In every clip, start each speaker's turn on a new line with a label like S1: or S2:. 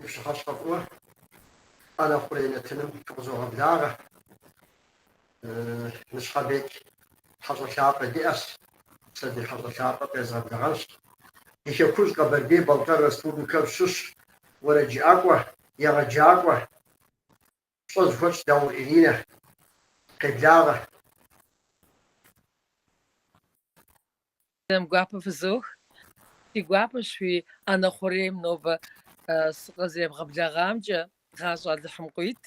S1: Пщыхьэщхьэ фӏыуэ ӏэнэ хъурей нэтыным фыкъызогъэблагъэ. Ныщхьэбекӏ хьэщӏэ лъапӏэ диӏэщ. Сэ ди хьэщӏэ лъапӏэр къезгъэблэгъэнщ. Ди хэкужь Къэбэрдей-Балъкъэр Республикэм щыщ уэрэджыӏакӏуэ, егъэджакӏуэ, пщӏэ зыхуэтщӏ Даур Иринэ. Къеблагъэ.
S2: Сэлам гуапэ фызох. Си гуапэщ фи ӏэнэ хъурейм нобэ сыкъызэребгъэблэгъамкӏэ, гъащӏэ Алыхьым къуит.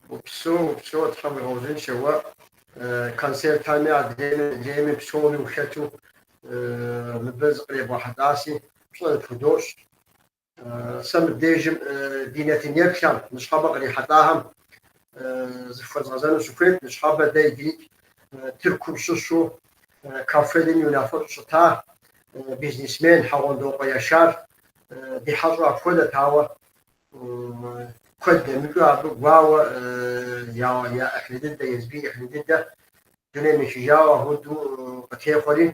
S1: Упсэу, упсэу, Тхьэм уигъэузыншэ уэ. Концертхэми, адрейми, мыдрейми псоми ухэту мыбы зыкъребгъэхьэлӏащи, пщӏэ зыпхудощӏ. Сэ мыбдежым ди нэтынеплъхэм, ныщхьэбэ кърихьэлӏахэм зыфхуэзгъэзэну сыхуейт. Ныщхьэбэ дэ иджырикӏ Тыркум щыщу КАФФЕД-м и унафэщӏу щыта бизнесмен Хьэгъундокъуэ Яшар ди хьэщӏэу апхуэдэт, ауэ куэд дэмыкӏыу абы гуауэ я ӏыхьлы дыдэ, езыми и ӏыхьлы дыдэ дунейм ехыжауэ апхуэдэу къытехъуэри,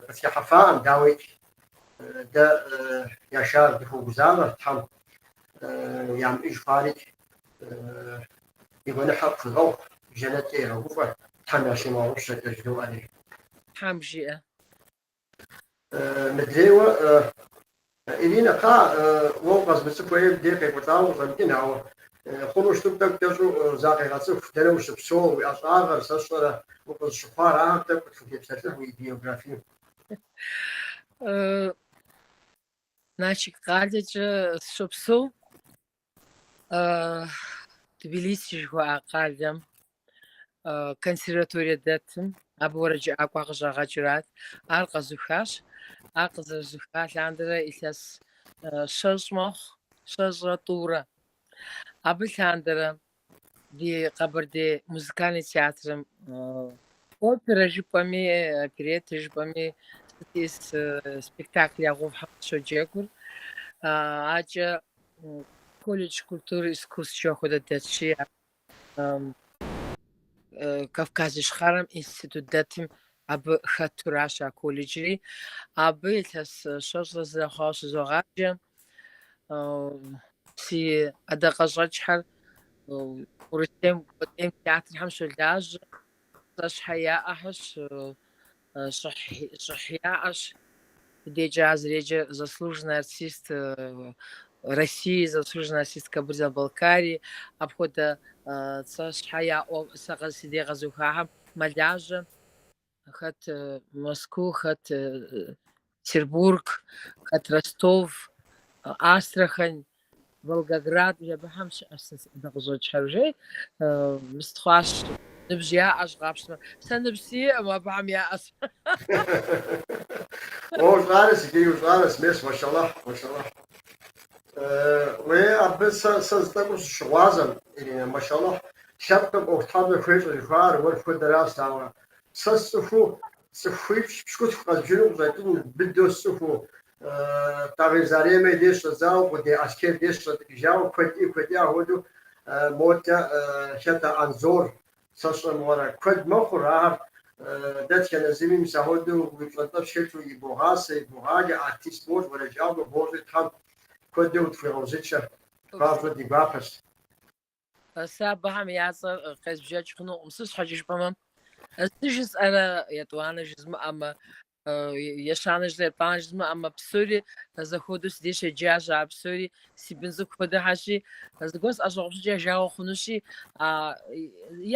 S1: Къытхыхьэфакъым, дауикӏ, дэ Яшар дыхуогузавэ, Тхьэм ямыӏэж хъуарикӏ и гуэныхьыр къыхуигъэгъу, жэнэткӏэ игъэгуфӏэ, Тхьэм ящимыгъэгъупщэкӏэ жыдоӏэри.
S2: Тхьэм жиӏэ.
S1: Мыдрейуэ, Иринэ, кхъа, уэ укъэзмыцӏыху мыбдеж къекӏуэлӏауэ къыщӏэмыкӏын, ауэ хъуну щытым тӏэкӏу кӏэщӏу закъегъэцӏыху, дэнэ ущыпсэу, уи ӏэщӏагъэр, сэ сщӏэрэ, укъызыщыхъуар, ахэм тӏэкӏу къытхутепсэлъыхь уи биографием.
S2: Налшык къалэкӏэ сыщопсэу. Тбилиси жыхуаӏэ къалэм консерваторие дэтым, абы уэрэджыӏакӏуэ къыщӏагъэкӏырат. Ар къэзухащ. Ар къызэрызуха лъандэрэ илъэс щэщӏ мэхъу, щэщӏрэ тӏурэ. Абы лъандэрэ ди Къэбэрдей музыкальный театрым оперэ жыпӏэми, оперетэ жыпӏэми, сытис спектакль ягъэувхэм сыщоджэгур. Акӏэ колледж культуры искусств жыхуаӏэ хуэдэ дэтщи, Кавказ Ищхъэрэм институт дэтым абы хэтуращ а колледжри. Абы илъэс щэщӏрэ зырэ хъуауэ щызогъаджэ. Си ӏэдакъэщӏэкӏхэр Урысейм куэдӏейм театрхэм щолажьэ, цӏэ щхьэ яӏэхэщ, щӏыхь яӏэщ. Дежкӏэ ар зэреджэр заслуженный артист России, заслуженный артист Кабардино-Балкарии, апхуэдэ цӏэ щхьэ яӏэу сэ си дей къэзухахэм мэлажьэ. Хэт Мэзкуу, хэт Петербург, хэт Ростов, Астрахань, Волгоград, абыхэм щыӏэщ сэ си ӏэдакъэщӏэкӏхэр уже. Мыст хъуащ, ныбжь яӏэщ къапщтэмэ. Сэ ныбжь сиӏэкъым, абыхэм яӏэщ.
S1: Уэ ущӏалэщ иджыри ущӏалэщ, мес, машаллахь, машаллахь. Уей, абы сэ сэ зы тӏэкӏум сыщыгъуазэм, Иринэ, машаллахь, лъэпкъым ӏуэхутхьэбзэ хуещӏэ жыхуаӏэр уэр хуэдэращ, ауэ сэ сцӏыхуу цӏыхуипщӏ пщыкӏутху къэзбжыну къыщӏэкӏын быдэу сцӏыхуу, Тӏагъир Заремэ и деж щӏэдзауэ, Къудей Аскер деж щӏэтӏыкӏыжауэ, куэдӏи куэдӏи апхуэдэу моткӏэ хэт а Анзор, сэ сщӏэ мыгъуэрэ, куэд мэхъур, ахэр дэтхэнэ зыми мис апхуэдэу уи пщӏэнтӏэпс хэлъу ибогъасэ, ибогъаджэ, артист бощӏ, уэрэджыӏакӏуэ бощӏи, Тхьэм куэду утхуигъэузыншэ, хуабжьу ди гуапэщ.
S2: Сэ абыхэм я цӏэр къезбжэкӏ хъунукъым, сыт щхьэкӏэ жыпӏэмэ, зы жысӏэрэ етӏуанэ жызмыӏэмэ, ещанэ жысӏэрэ етӏуанэ жызмыӏэмэ, псори зэхуэдэу си деж щеджащ, а псори си бын цӏыкӏу хуэдэхьэщи, зыгуэр сӏэщӏэгъупщыкӏэ жагъуэ хъунущи,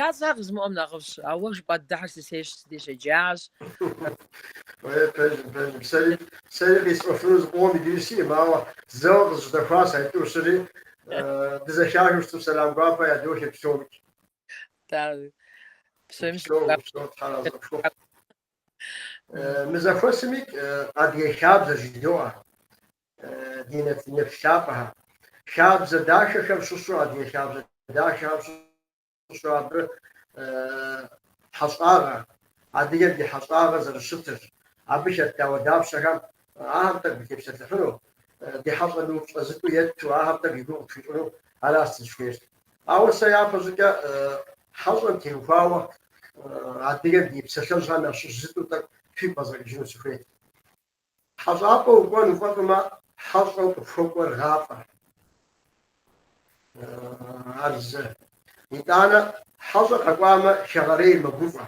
S2: я цӏэр къызмыӏуэм нэхъыфӏщ, а уэ жыпӏа дыдэхэр сысейщ, си деж щеджащ.
S1: Уей, пэжым, пэжым. Сэри, сэри къисӏуэфыну зыкъом иджыри сиӏэм, ауэ зэуэ къызжьэдэхуащ а тӏу-щыри. Дызэхахыу щытым сэлам гуапэ ядохыр псомикӏ.
S2: Псоми
S1: Упсэу, упсэу, Тхьэр арэзы къыпхухъу. Мы зэхуэсымикӏ адыгэ хабзэ жыдоӏэ, ди нэтынеплъ лъапӏэхэр. Хабзэ дахэхэм щыщу, адыгэ хабзэ дахэхэм щыщу абы хьэщӏагъэ, адыгэм ди хьэщӏагъэ зэрыщытыр, абы хэт дауэдапщэхэм ахэм тӏэкӏу дытепсэлъыхьыну, ди хьэщӏэми упщӏэ зытӏу етту, ахэм тӏэкӏу и гугъу къытхуищӏыну аращ сызыхуейр. Ауэ сэ япэщӏыкӏэ хьэщӏэм теухуауэ адыгэм ди псалъэжьхэм ящыщ зытӏу тӏэкӏу фигу къэзгъэкӏыжыну сыхуейт. Хьэщӏапӏэ укӏуэн уфӏэфӏымэ, Хьэщӏэу къыпхуэкӏуэр гъафӏэ. Ар зы. Итӏанэ хьэщӏэ къэкӏуамэ, хэгъэрейр мэгуфӏэ.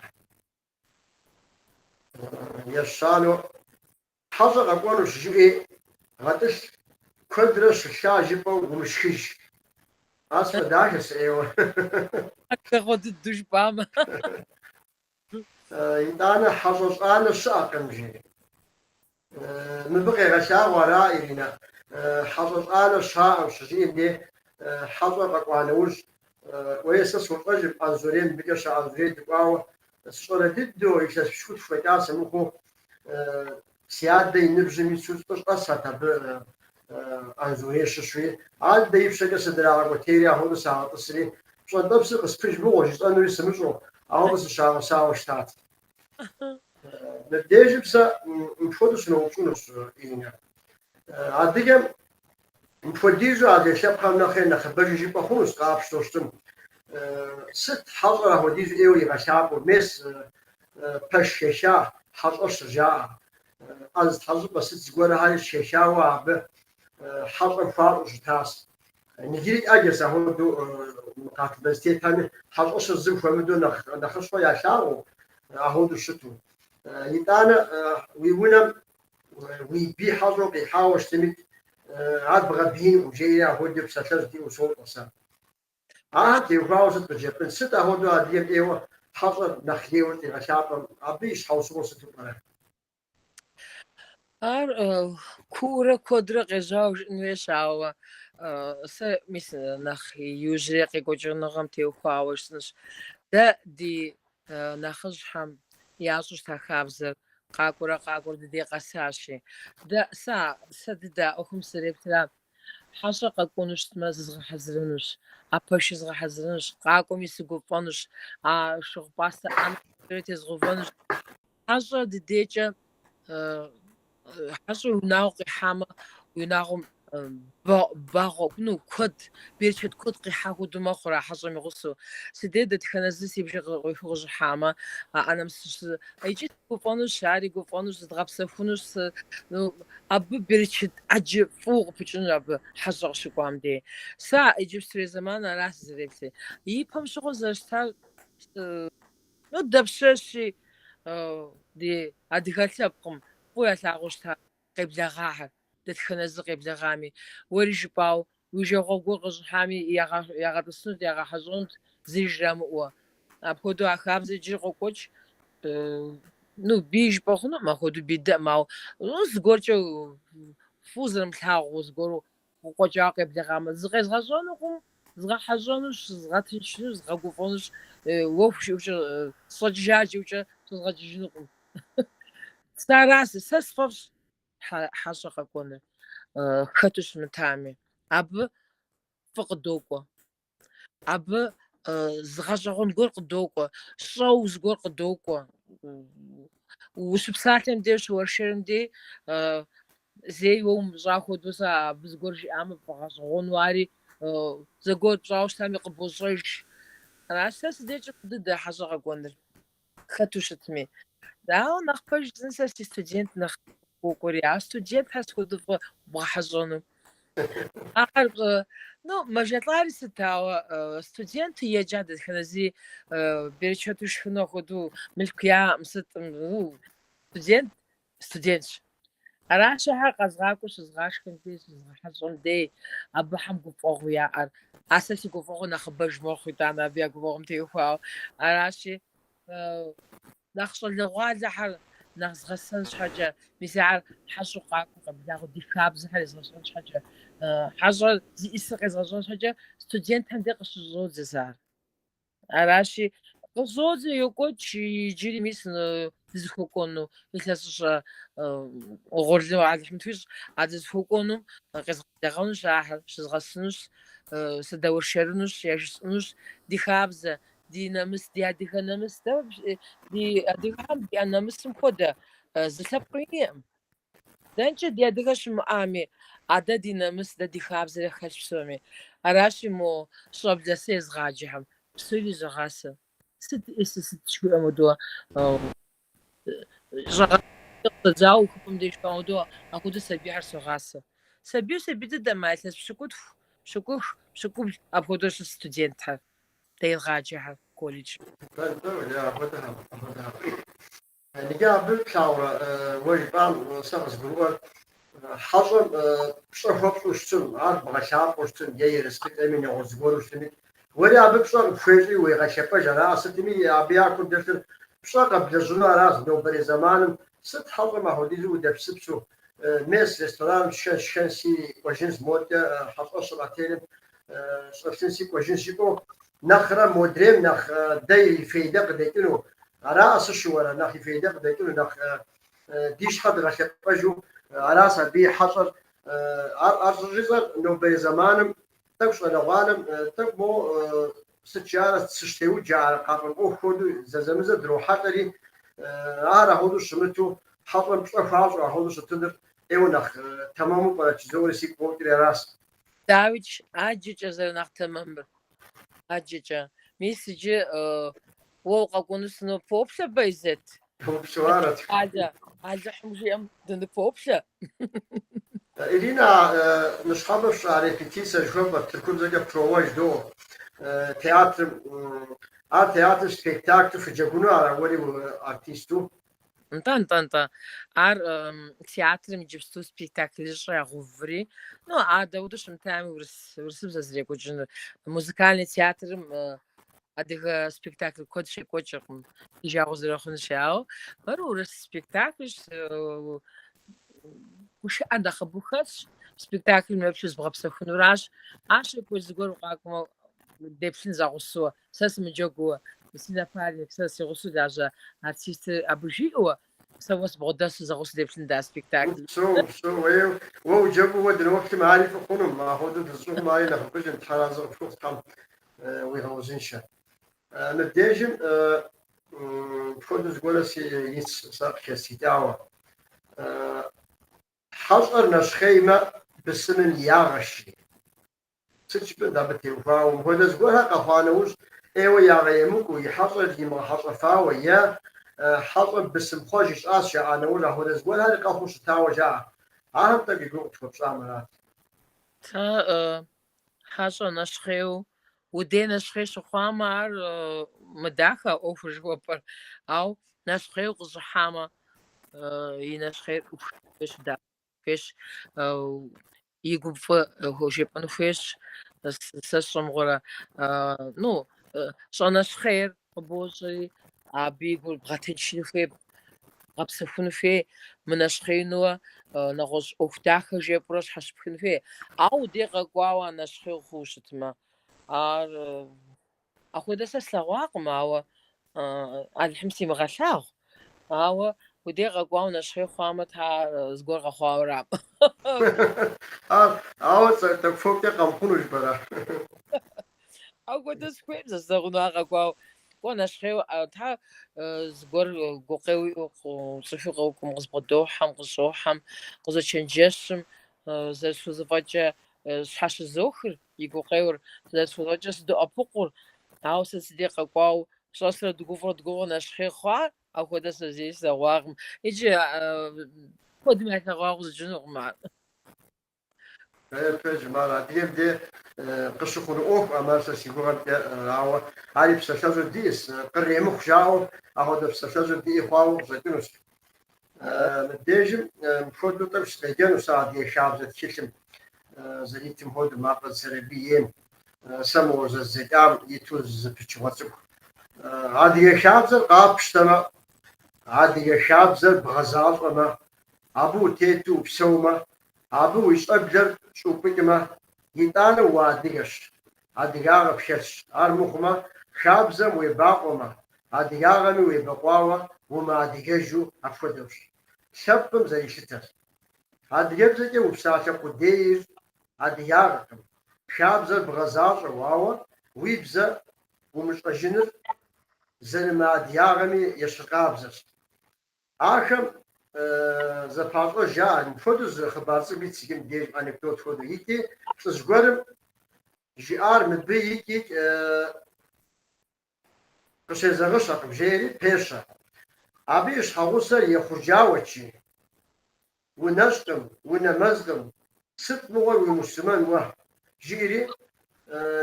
S1: Ещанэу, хьэщӏэ къэкӏуэнущ жыӏи, гъэтӏылъ, куэдрэ щылъа жыпӏэу умышхыж. Ар сфӏэдахэщ сэ ӏейуэ.
S2: Дэгъуэ дыдэу жыпӏамэ.
S1: Итӏанэ хьэщӏэ щӏанэ щыӏэкъым, жи. Мыбы къегъэлъагъуэ ара, Иринэ, хьэщӏэ щӏанэ щаӏэм щыжиӏэм де хьэщӏэ къэкӏуа нэужь, уей, сэ сощӏэжым, Анзорей мыбыкӏэ щыӏэ Анзорей дыкӏуауэ, сыщӏалэ дыдэу, илъэс пщыкӏутху фӏэкӏа сымыхъуу, си адэ и ныбжьым иту лӏы щӏэсат абы Анзорей щыщуи, адэ ипщэкӏэ сыдрагъэкӏуэтейри, ахуэдэу сагъэтӏысри, пщӏэнтӏэпсыр къыспыж мыгъуэ жысӏэнури сымыщӏэу, ауэ сыщагъэсауэ щытат. Мыбдежым сэ мыпхуэдэу сыноупщӏынущ, Иринэ. Адыгэм мыпхуэдизу адрей лъэпкъхэм нэхърэ нэхъыбэжу жыпӏэ хъунущ къапщтэу щытым. Сыт хьэщӏэр апхуэдизу ӏейуэ игъэлъапӏэу? Мес пэш хэха хьэщӏэщыр жаӏэ. ӏэ зытхьэщӏыпӏэ сыт зыгуэрхэри щыхэхауэ абы хьэщӏэм хуащӏу щытащ. Иджыри ӏэджэщ апхуэдэу къатыбэ зытетхэми хьэщӏэщыр зым хуэмыдэу нэхъыщхьэу ялъагъуу, апхуэдэу щыту. Итӏанэ уи унэм уи бий хьэщӏэу къихьауэ щытми, ар бгъэбиинкъым, жеӏэри апхуэдэу псалъэжь диӏэу сощӏэ сэ. Ахэм теухуауэ сыт къыджепӏэн? Сыт апхуэдэу адыгэм ӏейуэ хьэщӏэр нэхъ лейуэ щӏигъэлъапӏэм? Абы и щхьэусыгъуэр сыту пӏэрэ?
S2: Ар куурэ куэдрэ къежьауэ жыӏэн хуейщ, ауэ сэ мис нэхъ иужьрей къекӏуэкӏыныгъэм теухуауэ жысӏэнщ. Дэ ди нэхъыжьхэм ящӏу щыта хабзэр къакӏуэрэ къакӏуэрэ ди дей къэсащи. Дэ сэ сэ дыдэ а ӏуэхум сызэреплъра, хьэщӏэ къэкӏуэну щытмэ, зызгъэхьэзырынущ, а пэшыр згъэхьэзырынущ, къакӏуэми сыгуфӏэнущ, а шыгъу-пӏастэ ӏэнэр тезгъэувэнущ. Хьэщӏэ ди дейкӏэ, хьэщӏэ уи унагъуэ къихьамэ, уи унагъуэм багъуэ, ну, куэд, берычэт куэд къихьа хуэдэу мэхъур а хьэщӏэм и гъусэу. Си дей дэтхэнэ зы си бжэ къыӏуихыу къыщӏыхьамэ, а ӏэнэм икӏи сыгуфӏэнущ, ари гуфӏэнущ, зыдгъэпсэхунущ, ну, абы берычэт ӏэджэ фӏыуэ къыпыкӏынущ абы хьэщӏэ къыщыкӏуам дей. Сэ иджыпстурей зэман ара сызэреплъыр. Ипэм щыгъуэ зэрыщытар, Ну, дапщэщи ди адыгэ лъэпкъым фӏыуэ ялъагъуу щыта къеблэгъахэр, дэтхэнэ зы къеблэгъами. Уэри жыпӏауэ, уи жагъуэгъу гуэр къыщӏыхьами, ягъэтӏысынут, ягъэхьэщӏэнут, зыри жрамыӏэу. Апхуэдэу а хабзэр иджыри къокӏуэкӏ. Ну, бий жыпӏэ хъунукъым, апхуэдэу бий дыӏэм, ауэ ну, зыгуэркӏэ фӏыуэ зэрымылъагъуу, зыгуэру къыкъуэкӏауэ къеблэгъамэ, зыкъезгъэщӏэнукъым, згъэхьэщӏэнущ, згъэтыншынущ, згъэгуфӏэнущ, уэху жиӏэукӏэ, сщӏэкӏыжа жиӏэукӏэ щӏэзгъэкӏыжынукъым. Сэ аращ, сэ сфӏэфӏщ хьэщӏэ къэкӏуэныр, хэту щымытами. Абы фӏы къыдокӏуэ. Абы зы гъэщӏэгъуэн гуэр къыдокӏуэ, щӏэу зыгуэр къыдокӏуэ. Ущыпсалъэм дей, ущыуэршэрым дей, зэи уэ умыщӏа хуэдэу сэ абы зыгуэр жиӏамэ, пфӏэгъэщӏэгъуэну ари зэгуэр пщӏауэ щытами къыбощӏэж. Аращ сэ си дежкӏэ фӏы дыдэ хьэщӏэ къэкӏуэныр, хэту щытми. Ауэ нэхъ пэж жысӏэн сэ си студент нэхъ къокӏуэри, а студентхэр сыт хуэдэу фӏы бгъэхьэщӏэну. Ахэр, ну, мэжэлӏари сыт, ауэ студенту еджа дэтхэнэ зыри берычэту шхыну апхуэдэу мылъку яӏэм, сытӏым, ну, студент, студентщ. Аращ ахэр къэзгъакӏуэу щызгъашхэм дей, щызгъэхьэщӏэм дей, абыхэм гуфӏэгъуэу яӏэр. А сэ си гуфӏэгъуэр нэхъыбэж мэхъу итӏанэ абы я гуфӏэгъуэм теухуауэ. Аращи, Нэхъ щӏалэгъуалэхэр нэхъ згъэсэн щхьэкӏэ, мис ар хьэщӏэу къакӏуэу къэблагъэу ди хабзэхэр езгъэщӏэн щхьэкӏэ, хьэщӏэр зиӏысыр къезгъэщӏэн щхьэкӏэ, студентхэм дей къыщыщӏодзэ сэ ар. Аращи, къыщӏодзэ, йокӏуэкӏ, иджыри мис дызыхуэкӏуэну илъэсыщӏэ угъурлы Алыхьым тхуищӏ, а дызыхуэкӏуэнум къезгъэблэгъэнущ ахэр, щызгъэсынущ, сыдэуэршэрынущ, яжесӏэнущ ди хабзэ, Ди нэмыс, ди адыгэ нэмыс, дэ ди адыгэхэм диӏэ нэмысым хуэдэ зы лъэпкъми иӏэм. Дэнкӏэ ди адыгэ щымыӏами, а дэ ди нэмыс, дэ ди хабзэр яхэлъ псоми. Аращи, мо щӏэблэ сэ езгъаджэхэм псори зогъасэ. Сыт иӏысыр, сыт жыхуиӏэм хуэдэу щӏэгъэдзауэ ухыпӏэм деж жыхуаӏэм хуэдэу апхуэдэу сабийхэр согъасэ. Сабийу сабий дыдэм, а илъэс пщыкӏутху, пщыкӏух, пщыкӏубл апхуэдэу щыт студентхэр, дэ едгъаджэхэр колледжым.
S1: Нтӏэ, апхуэдэхэм, апхуэдэхэм. Иджы абы плъагъурэ, уэ жыпӏам сэ къызгурыӏуэр, хьэщӏэм пщӏэ хуэпщӏу щытым, ар бгъэлъапӏэу щытым е ерыскъыкӏэми нэгъуэщӏ зыгуэру щытми, уэри абы пщӏэ къыпхуещӏри уегъэлъэпӏэж, ара сытми абы я кум дэлъыр пщӏэ къэблэжьыну аращ нобэрей зэманым. Сыт хьэщӏэм апхуэдизу удэпсыпсу, мес рестораным сшэн сшхэнси кӏуэжынщ, модкӏэ хьэщӏэщым отелым щӏэлъынси кӏуэжынщ жыпӏэу, нэхърэ модрейм нэхъ дэ и фейдэ къыдэкӏыну, араӏэ сыщыуэрэ, нэхъ и фейдэ къыдэкӏыну, нэхъ ди щхьэ дгъэлъэпӏэжу аращ абы и хьэщӏэр. Ар щӏыжысӏэр нобэрей зэманым тӏэкӏу щӏалэгъуалэм тӏэкӏу мо сыт жаӏэрэ цыщтеукӏ жаӏэрэ къафӏэмыӏуэху хуэдэу зэзэмызэ дрохьэлӏэри, ар апхуэдэу щымыту, хьэщӏэм пщӏэ хуащӏу апхуэдэу щытыныр ӏейуэ нэхъ тэмэму пӏэрэт жызоӏэри сигу къокӏри аращ.
S2: Дауикӏ, аджэкӏэ зэрынэхъ тэмэмыр. Аджэкӏэ. Мис иджы уэ укъэкӏуэну сыныпоплъэ, Байзэт.
S1: Упсэу арэт.
S2: Алэ, Алыхьым жиӏэм дыныпоплъэ.
S1: Иринэ, ныщхьэбэ фщӏа репетицэ жыхуэпӏэр тыркубзэкӏэ prova жыдоӏэ театрым. Ар театр спектаклу фыджэгуну ара уэри артисту?
S2: Нтӏэ, нтӏэ, нтӏэ. Ар театрым иджыпсту спектаклыщӏэ ягъэуври, ну, а дауэдэу щымытами урыс, урысыбзэ зэрекӏуэкӏынур. Музыкальный театрым адыгэ спектакль куэд щекӏуэкӏыркъым, ди жагъуэ зэрыхъунщи, ауэ мыр урыс спектаклщ, гушыӏэ нэхъыбэу хэтщ, спектаклым уеплъу зыбгъэпсэхунуращ. Ар щекӏуэкӏ зыгуэр укъакӏуэмэ, деплъын зэгъусэу, сэ сымыджэгууэ, си напарник, сэ си гъусэу лажьэ артистыр абы жиӏэуэ, сэ уэ сыбгъудэсу зэгъусэу деплъын да спектакль.
S1: Упсэу, упсэу, уей, уэ уджэгуу уэ дыноплъым, ари фӏы хъунум, апхуэдэу дызыщӏыгъум ари нэхъыфӏыжым, Тхьэр арэзы къыпхухъу, Тхьэм уигъэузыншэ. Мыбдежым мыпхуэдэу зыгуэрэ си итщ сэ къыхэстхыкӏауэ. Хьэщӏэр нэщхъеймэ, бысымым и ягъэщ жи. Сыт жыпӏэнт абы теухуауэ? Мыпхуэдэ зыгуэрхэр къэхъуа нэужь, ӏейуэ ягъэемыкӏуу, и хьэщӏэр имыгъэхьэщӏэфауэ е хьэщӏэм бысым хъуэж ищӏащ жаӏа нэужь, апхуэдэ зыгуэрхэри къэхъуу щытауэ жаӏэ. Ахэм тӏэкӏу и гугъу къытхуэпщӏам арат.
S2: Сэ хьэщӏэ нэщхъейуэ, удей нэщхъей щыхъуамэ, ар мыдахэ ӏуэхур жыхуэпӏэр, ауэ нэщхъейуэ къыщӏыхьамэ, и нэщхъейр ӏупхын хуейщ, хуейщ, и гум фӏы жепӏэн хуейщ, сэ сщӏэмыгъуэрэ, ну, щӏэнэщхъейр къыбощӏри, абы и гур бгъэтыншын хуей, бгъэпсэхун хуей, мынэщхъеинуэ нэгъуэщӏ ӏуэху дахэ жепӏэурэ щхьэщыпхын хуей. Ауэ удей къэкӏуауэ а нэщхъей хъууэ щытмэ, ар Апхуэдэ сэ слъэгъуакъым, ауэ Алыхьым симыгъэлъагъу. Ауэ удей къэкӏуауэ нэщхъей хъуамэ, тхьэ зыгуэр къэхъуауэрам.
S1: Ар ауэ тӏэкӏу фокӏэ къэмыхъуну жыпӏэрэ?
S2: Апхуэдэ сыхуейм сэ слъагъуну ар къэкӏуауэ. Кӏуэ нэщхъейуэ, тхьэ зыгуэр гукъеуэ иӏэу цӏыхур къокӏуэм, къызбгъэдохьэм, къыщӏохьэм, къызочэнджэщым, зэрысхузэфӏэкӏэ щхьэщызохыр. И гукъеуэр зэрысхузэфӏэкӏэ сыдоӏэпыкъур, ауэ сэ си дей къэкӏуауэ щӏэсрэ дыгуфӏэрэ дыгуфӏэу нэщхъей хъуа, апхуэдэ сэ зэи слъэгъуакъым. Иджы куэдым ялъэгъуауэ къыщӏэкӏынукъым ар.
S1: Пэжым, ар адыгэм де къыщыхъуну ӏуэхукъым ар сэ си гугъэмкӏэ, ауэ ари псалъэжьыр диӏэщ, къремыхъу жаӏэу апхуэдэ псалъэжьыр диӏэ хъуауэ къыщӏэкӏынущ. Мыбдежым мыпхуэдэу тӏэкӏу сыкъеджэну сэ Адыгэ хабзэ тхылъым зэритым хуэдэу Мафӏэдз Сэрэбий ейм сэ моуэ зэздзэкӏам иту зы пычыгъуэ цӏыкӏу. Адыгэ хабзэр къапщтэмэ, адыгэ хабзэр бгъэзащӏэмэ, абы утету упсэумэ, абы уи щӏэблэр щӏупӏыкӏмэ, итӏанэ уадыгэщ, адыгагъэ пхэлъщ. Ар мыхъумэ, хабзэм уебакъуэмэ, адыгагъэми уебэкъуауэ умыадыгэжу апхуэдэущ лъэпкъым зэрилъытэр. Адыгэбзэкӏэ упсалъэ къудейр адыгагъэкъым, хабзэр бгъэзащӏэу, ауэ уи бзэ умыщӏэжыныр зэрымыадыгагъэми ещхьыркъабзэщ. Ахэм зэпащӏэж жаӏэ, мыпхуэдэу зы хъыбар цӏыкӏу итщ иджы мыбдеж анекдот хуэдэу икӏи лӏыжь гуэрым жиӏар мыбы икӏи къыщезэгъыщэкъым, жери пещэ. Абы и щхьэгъусэр ехъурджауэт, жи. Унэщӏкъым, унэмэзкъым. Сыт мыгъуэр уи муслъымэн уэ? жиӏэри,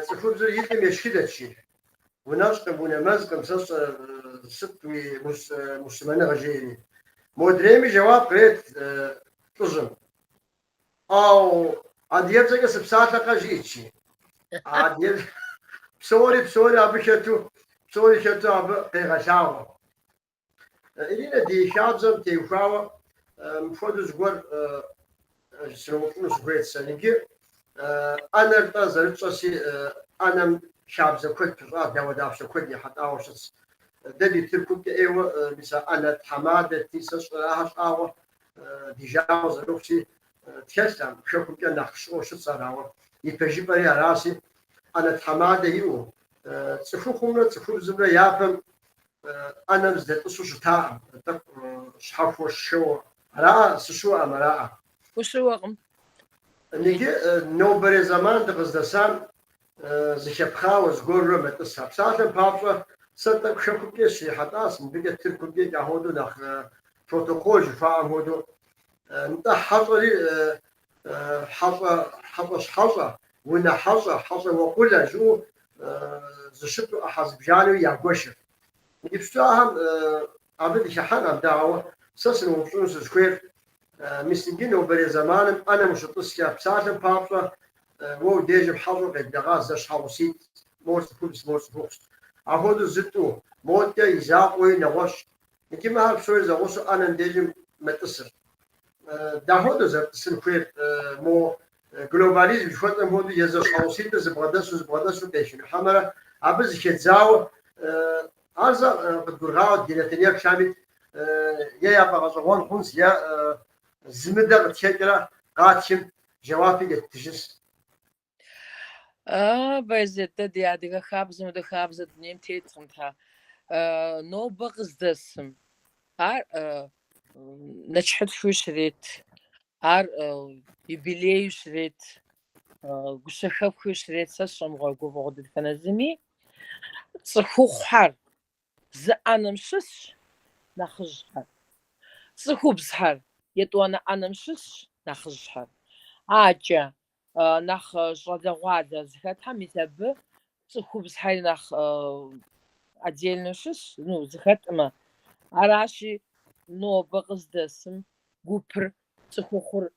S1: цӏыхубзыр и лӏым ешхыдэт, жи. Унэщӏкъым, унэмэзкъым, сэ сщӏэрэ сыт уи муслъымэныгъэ, жиӏэри. Модрейми жэуап кърет лӏыжьым. Ау, адыгэбзэкӏэ сыпсалъэкъэ, жиӏэт, жи. Адыгэ псори, псори абы хэту, псори хэту абы къегъэлъагъуэ. Иринэ, ди хабзэм теухуауэ мыпхуэдэу зыгуэр сыноупщӏыну сыхуейт сэ. Иджы ӏэнэр-тӏэ зэрытщӏэси, ӏэнэм хабзэ куэд пыщӏа, дауэдапщэ куэд ехьэлӏауэ щытщ. Дэ ди Тыркумкӏэ ӏейуэ мис а ӏэнэ тхьэмадэти, сэ сщӏэрэ ахэр щӏагъуэ ди жагъуэ зэрыхъущи, тхэлъкъым, хэкумкӏэ нэхъ щыӏэу щытщ ар, ауэ и пэжыпӏэри аращи, ӏэнэ тхьэмадэ иӏэу, цӏыхухъумрэ цӏыхубзымрэ япэм ӏэнэм зыдэтӏысу щытаӏым, тӏэкӏу щхьэхуэу шхэуэ. Араӏэ, сыщыуэӏым, араӏэ.
S2: Ущыуэкъым.
S1: Иджы нобэрей зэман дыкъыздэсам зыхэпхъауэ зыгуэрурэ мэтӏысхэ. Псалъэм папщӏэ, сэ тӏэкӏу хэкумкӏэ срихьэлӏащ, мыбыкӏэ Тыркумкӏэ ахуэдэу нэхъ протокол жыхуаӏэм хуэдэу. Нтӏэ хьэщӏэри хьэщӏэ, хьэщӏэщ хьэщӏэ, унэ хьэщӏэ, хьэщӏэ уэкъулэ жыӏэу зыщыту ӏыхьэ зыбжанэуи ягуэшыр. Иджыпсту ахэм абы дыхыхьэнкъым дэ, ауэ сэ сыноупщӏыну сызыхуейр, мис иджы нобэрей зэманым ӏэнэм ущытӏыскӏэ, псалъэм папщӏэ, уэ уи дежым хьэщӏэу къеблэгъа зэщхьэгъуситӏ, мор цӏыхубз, мор цӏыхухъущ. Апхуэдэу зы-тӏу, модкӏэ и закъуэуи нэгъуэщӏ. Иджы мыхэр псори зэгъусэу ӏэнэм дежым мэтӏысыр. Дапхуэдэу зэрытӏысын хуейр мо глобализм жыхуэтӏэм хуэдэу е зэщхьэгъуситӏыр зыбгъэдэсу зыбгъэдэсу къехыну, хьэмэрэ абы зыхедзауэ ар зэ къыдгурыгъаӏуэт ди нэтын еплъами, е яфӏэгъэщӏэгъуэн хъунщ, е зымыдэ къытхэкӏрэ къатхым жэуапи еттыжынщ.
S2: Байзет, дэ ди адыгэ хабзэм хуэдэ хабзэ дунейм теткъым, тхьэ. Нобэ къыздэсым ар нэчыхьытхыу щрет, ар юбилейу щрет, гущэхэпхэу щрет, сэ сщӏэ мыгъуэ гуфӏэгъуэ дэтхэнэ зыми. Цӏыхухъухэр зы ӏэнэм щысщ, нэхъыжьхэр. Цӏыхубзхэр етӏуанэ ӏэнэм щысщ, нэхъыжьхэр. Акӏэ нэхъ щӏалэгъуалэ зыхэтхэм, мис абы цӏыхубзхэри нэхъ отдельно щысщ, ну, зыхэтӏымэ. Аращи, нобэ къыздэсым гупыр цӏыхухъур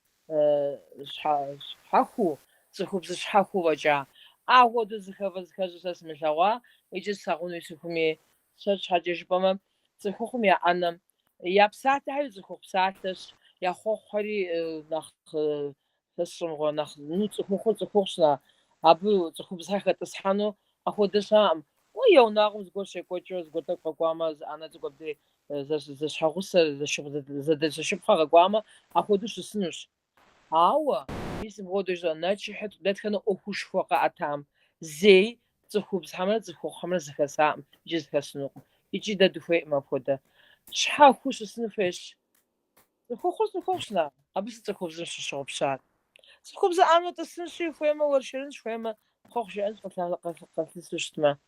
S2: щхьэхуэу, цӏыхубзыр щхьэхуэу фӏэкӏа. Ахуэдэу зыхэвэ-зыхэщӏу сэ сымылъэгъуа, икӏи слъагъунуи сыхуэмей. Сыт щхьэкӏэ жыпӏэмэ, цӏыхухъум я ӏэнэм я псалъэхэри цӏыхухъу псалъэщ, я хъуэхъухэри нэхъ сэ сщӏэ мыгъуэ, нэхъ, ну, цӏыхухъур цӏыхухъущ, на, абы цӏыхубзхэр хэтӏысхьэну апхуэдэ щыӏэкъым. Кӏуэ, я унагъуэм зыгуэр щекӏуэкӏыу, зыгуэр тӏэкӏу къэкӏуамэ, зы ӏэнэ цӏыкӏу абдей зэщхьэгъусэ, зэдэлъзэшыпхъухэр къэкӏуамэ, апхуэдэу щысынущ. Ауэ, мис мыпхуэдэу жысӏэ, нэчыхьыт, дэтхэнэ ӏуэхушхуэ къаӏэтам, зэи цӏыхубзхэмрэ цӏыхухъухэмрэ зэхэсакъым икӏи зэхэсынукъым. Икӏи дэ дыхуейкъым апхуэдэ. Щхьэхуэу щысын хуейщ. Цӏыхухъур цӏыхухъущ, на, абы сыт цӏыхубзым щыщыгъупщар? Цӏыхубзыр ӏэнэм тӏысынщи, хуеймэ уэршэрынщ, хуеймэ хъуэхъу жиӏэнщ къылъысу щытмэ.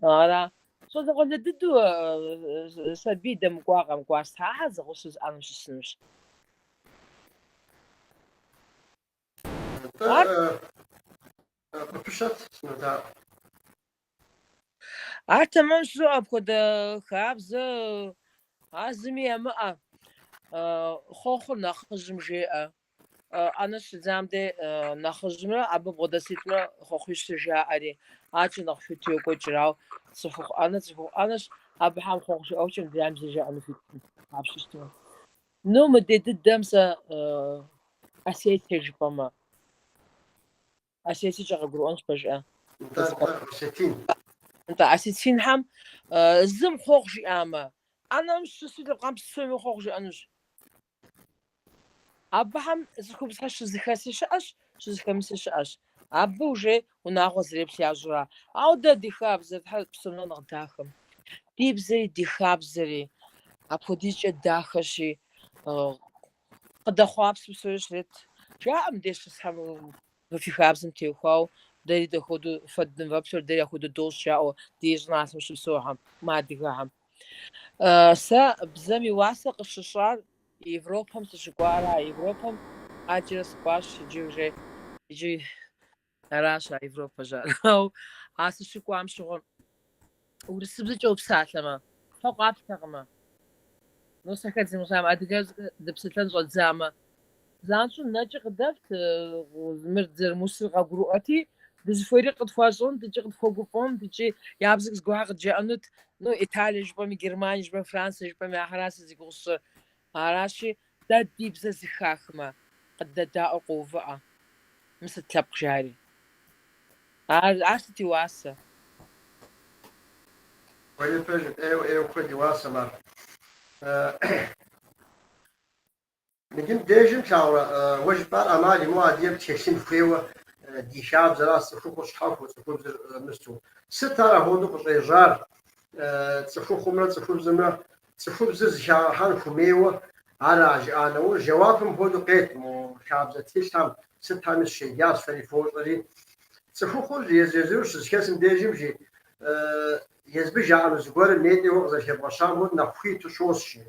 S2: Ара? Щӏалэгъуалэ дыдэу сабий дэмыкӏуа къэмыкӏуа сыт, ахэр зэгъусэу зы ӏэнэм щысынущ.
S1: Нтӏэ,
S2: Ар
S1: къыпыщэт, сынодаӏуэ.
S2: Ар тэмэмщ жызоӏэ, апхуэдэ хабзэ а зыми ямыӏэ. Хъуэхъур нэхъыжьым жеӏэ. ӏэнэ щыдзам де нэхъыжьымрэ абы бгъудэситӏымрэ хъуэхъуищыр жаӏэри, акӏэ нэхъ хуиту йокӏуэкӏыр, ауэ цӏыхухъу ӏэнэ цӏыхухъу ӏэнэщ, абыхэм хъуэхъу жаӏэхукӏэ мыдрейм зыри жаӏэну хуиткъым, апщу щытмэ. Ну, мыдей дыдэм сэ Осетие жыпӏэмэ. Осетиекӏэ къагурыӏуэнщ пэжӏэ.
S1: Нтӏэ, нтӏэ, осетин.
S2: Нтӏэ, осетинхэм зым хъуэхъу жиӏамэ, ӏэнэм щысу лъэпкъым псоми хъуэхъу жиӏэнущ. Абыхэм цӏыхубзхэр щызыхэси щыӏэщ, щызыхэмыси щыӏэщ. Абы уже унагъуэ зэреплъ ящӏра. Ауэ дэ ди хабзэр, тхьэ, псом нэхъ нэхъ дахэм. Ди бзэри, ди хабзэри апхуэдизкӏэ дахэщи, къыдэхъуапсэу псори щрет. Жаӏэ мыдей щысхэм фи хабзэм теухуауэ, дэри дахуэдэу фэ дынывэплъыр, дэри апхуэдэу дощӏ, жаӏэу ди щӏыналъэм щыпсэухэм, мыадыгэхэм. Сэ бзэм и уасэ къыщыщӏар Европэм сыщыкӏуара. Европэм Аджэрэ сыкӏуащ, иджы уже, иджы аращ а Европэ жаӏэр. Ауэ а сыщыкӏуам щыгъуэ урысыбзэкӏэ упсалъэмэ, фэ къуаплътэкъымэ. Ну, сэ хэт зимыгъусам, адыгэбзэкӏэ дыпсэлъэн щӏэддзамэ, занщӏэу нэкӏэ къыдэплът, мыр зэрымыурысыр къагурыӏуэти, дызыхуейри къытхуащӏэнут, икӏи къытхуэгуфӏэнут, икӏи я бзэкӏэ зыгуэрхэр къыджаӏэнут. Ну, Италие жыпӏэми, Германие жыпӏэми, Францие жыпӏэми, ахэращ сэ зи гугъу сщӏыр. Аращи, дэ ди бзэ зэхахмэ, къыдэдаӏуэу къоувыӏэ. Мыр сыт лъэпкъ жари. Ар сыт и уасэ?
S1: Уэри пэжым, ӏейуэ, ӏейуэ куэд и уасэм ар. Мыдым дежым плъагъурэ, уэ жыпӏар ӏэмал имыӏэу адыгэм тхэлъын хуейуэ ди хабзэращ цӏыхухъур щхьэхуэу, цӏыхубзыр мысту. Сыт ар апхуэдэу къыщӏежьар? Цӏыхухъумрэ цӏыхубзымрэ цӏыхубзыр зыхагъэхьэн хуэмейуэ ара жыӏа нэужь, жэуапым хуэдэу къет мо хабзэ тхылъхэм сытхэми сыщеджащ, фэри фощӏэри. Цӏыхухъур езыр-езыру щызэхэсым дежым жи, езбы жаӏэну зыгуэрым нетӏи уэ къызэрыхэбгъэщам хуэдэу нэхъ хуиту щос жи.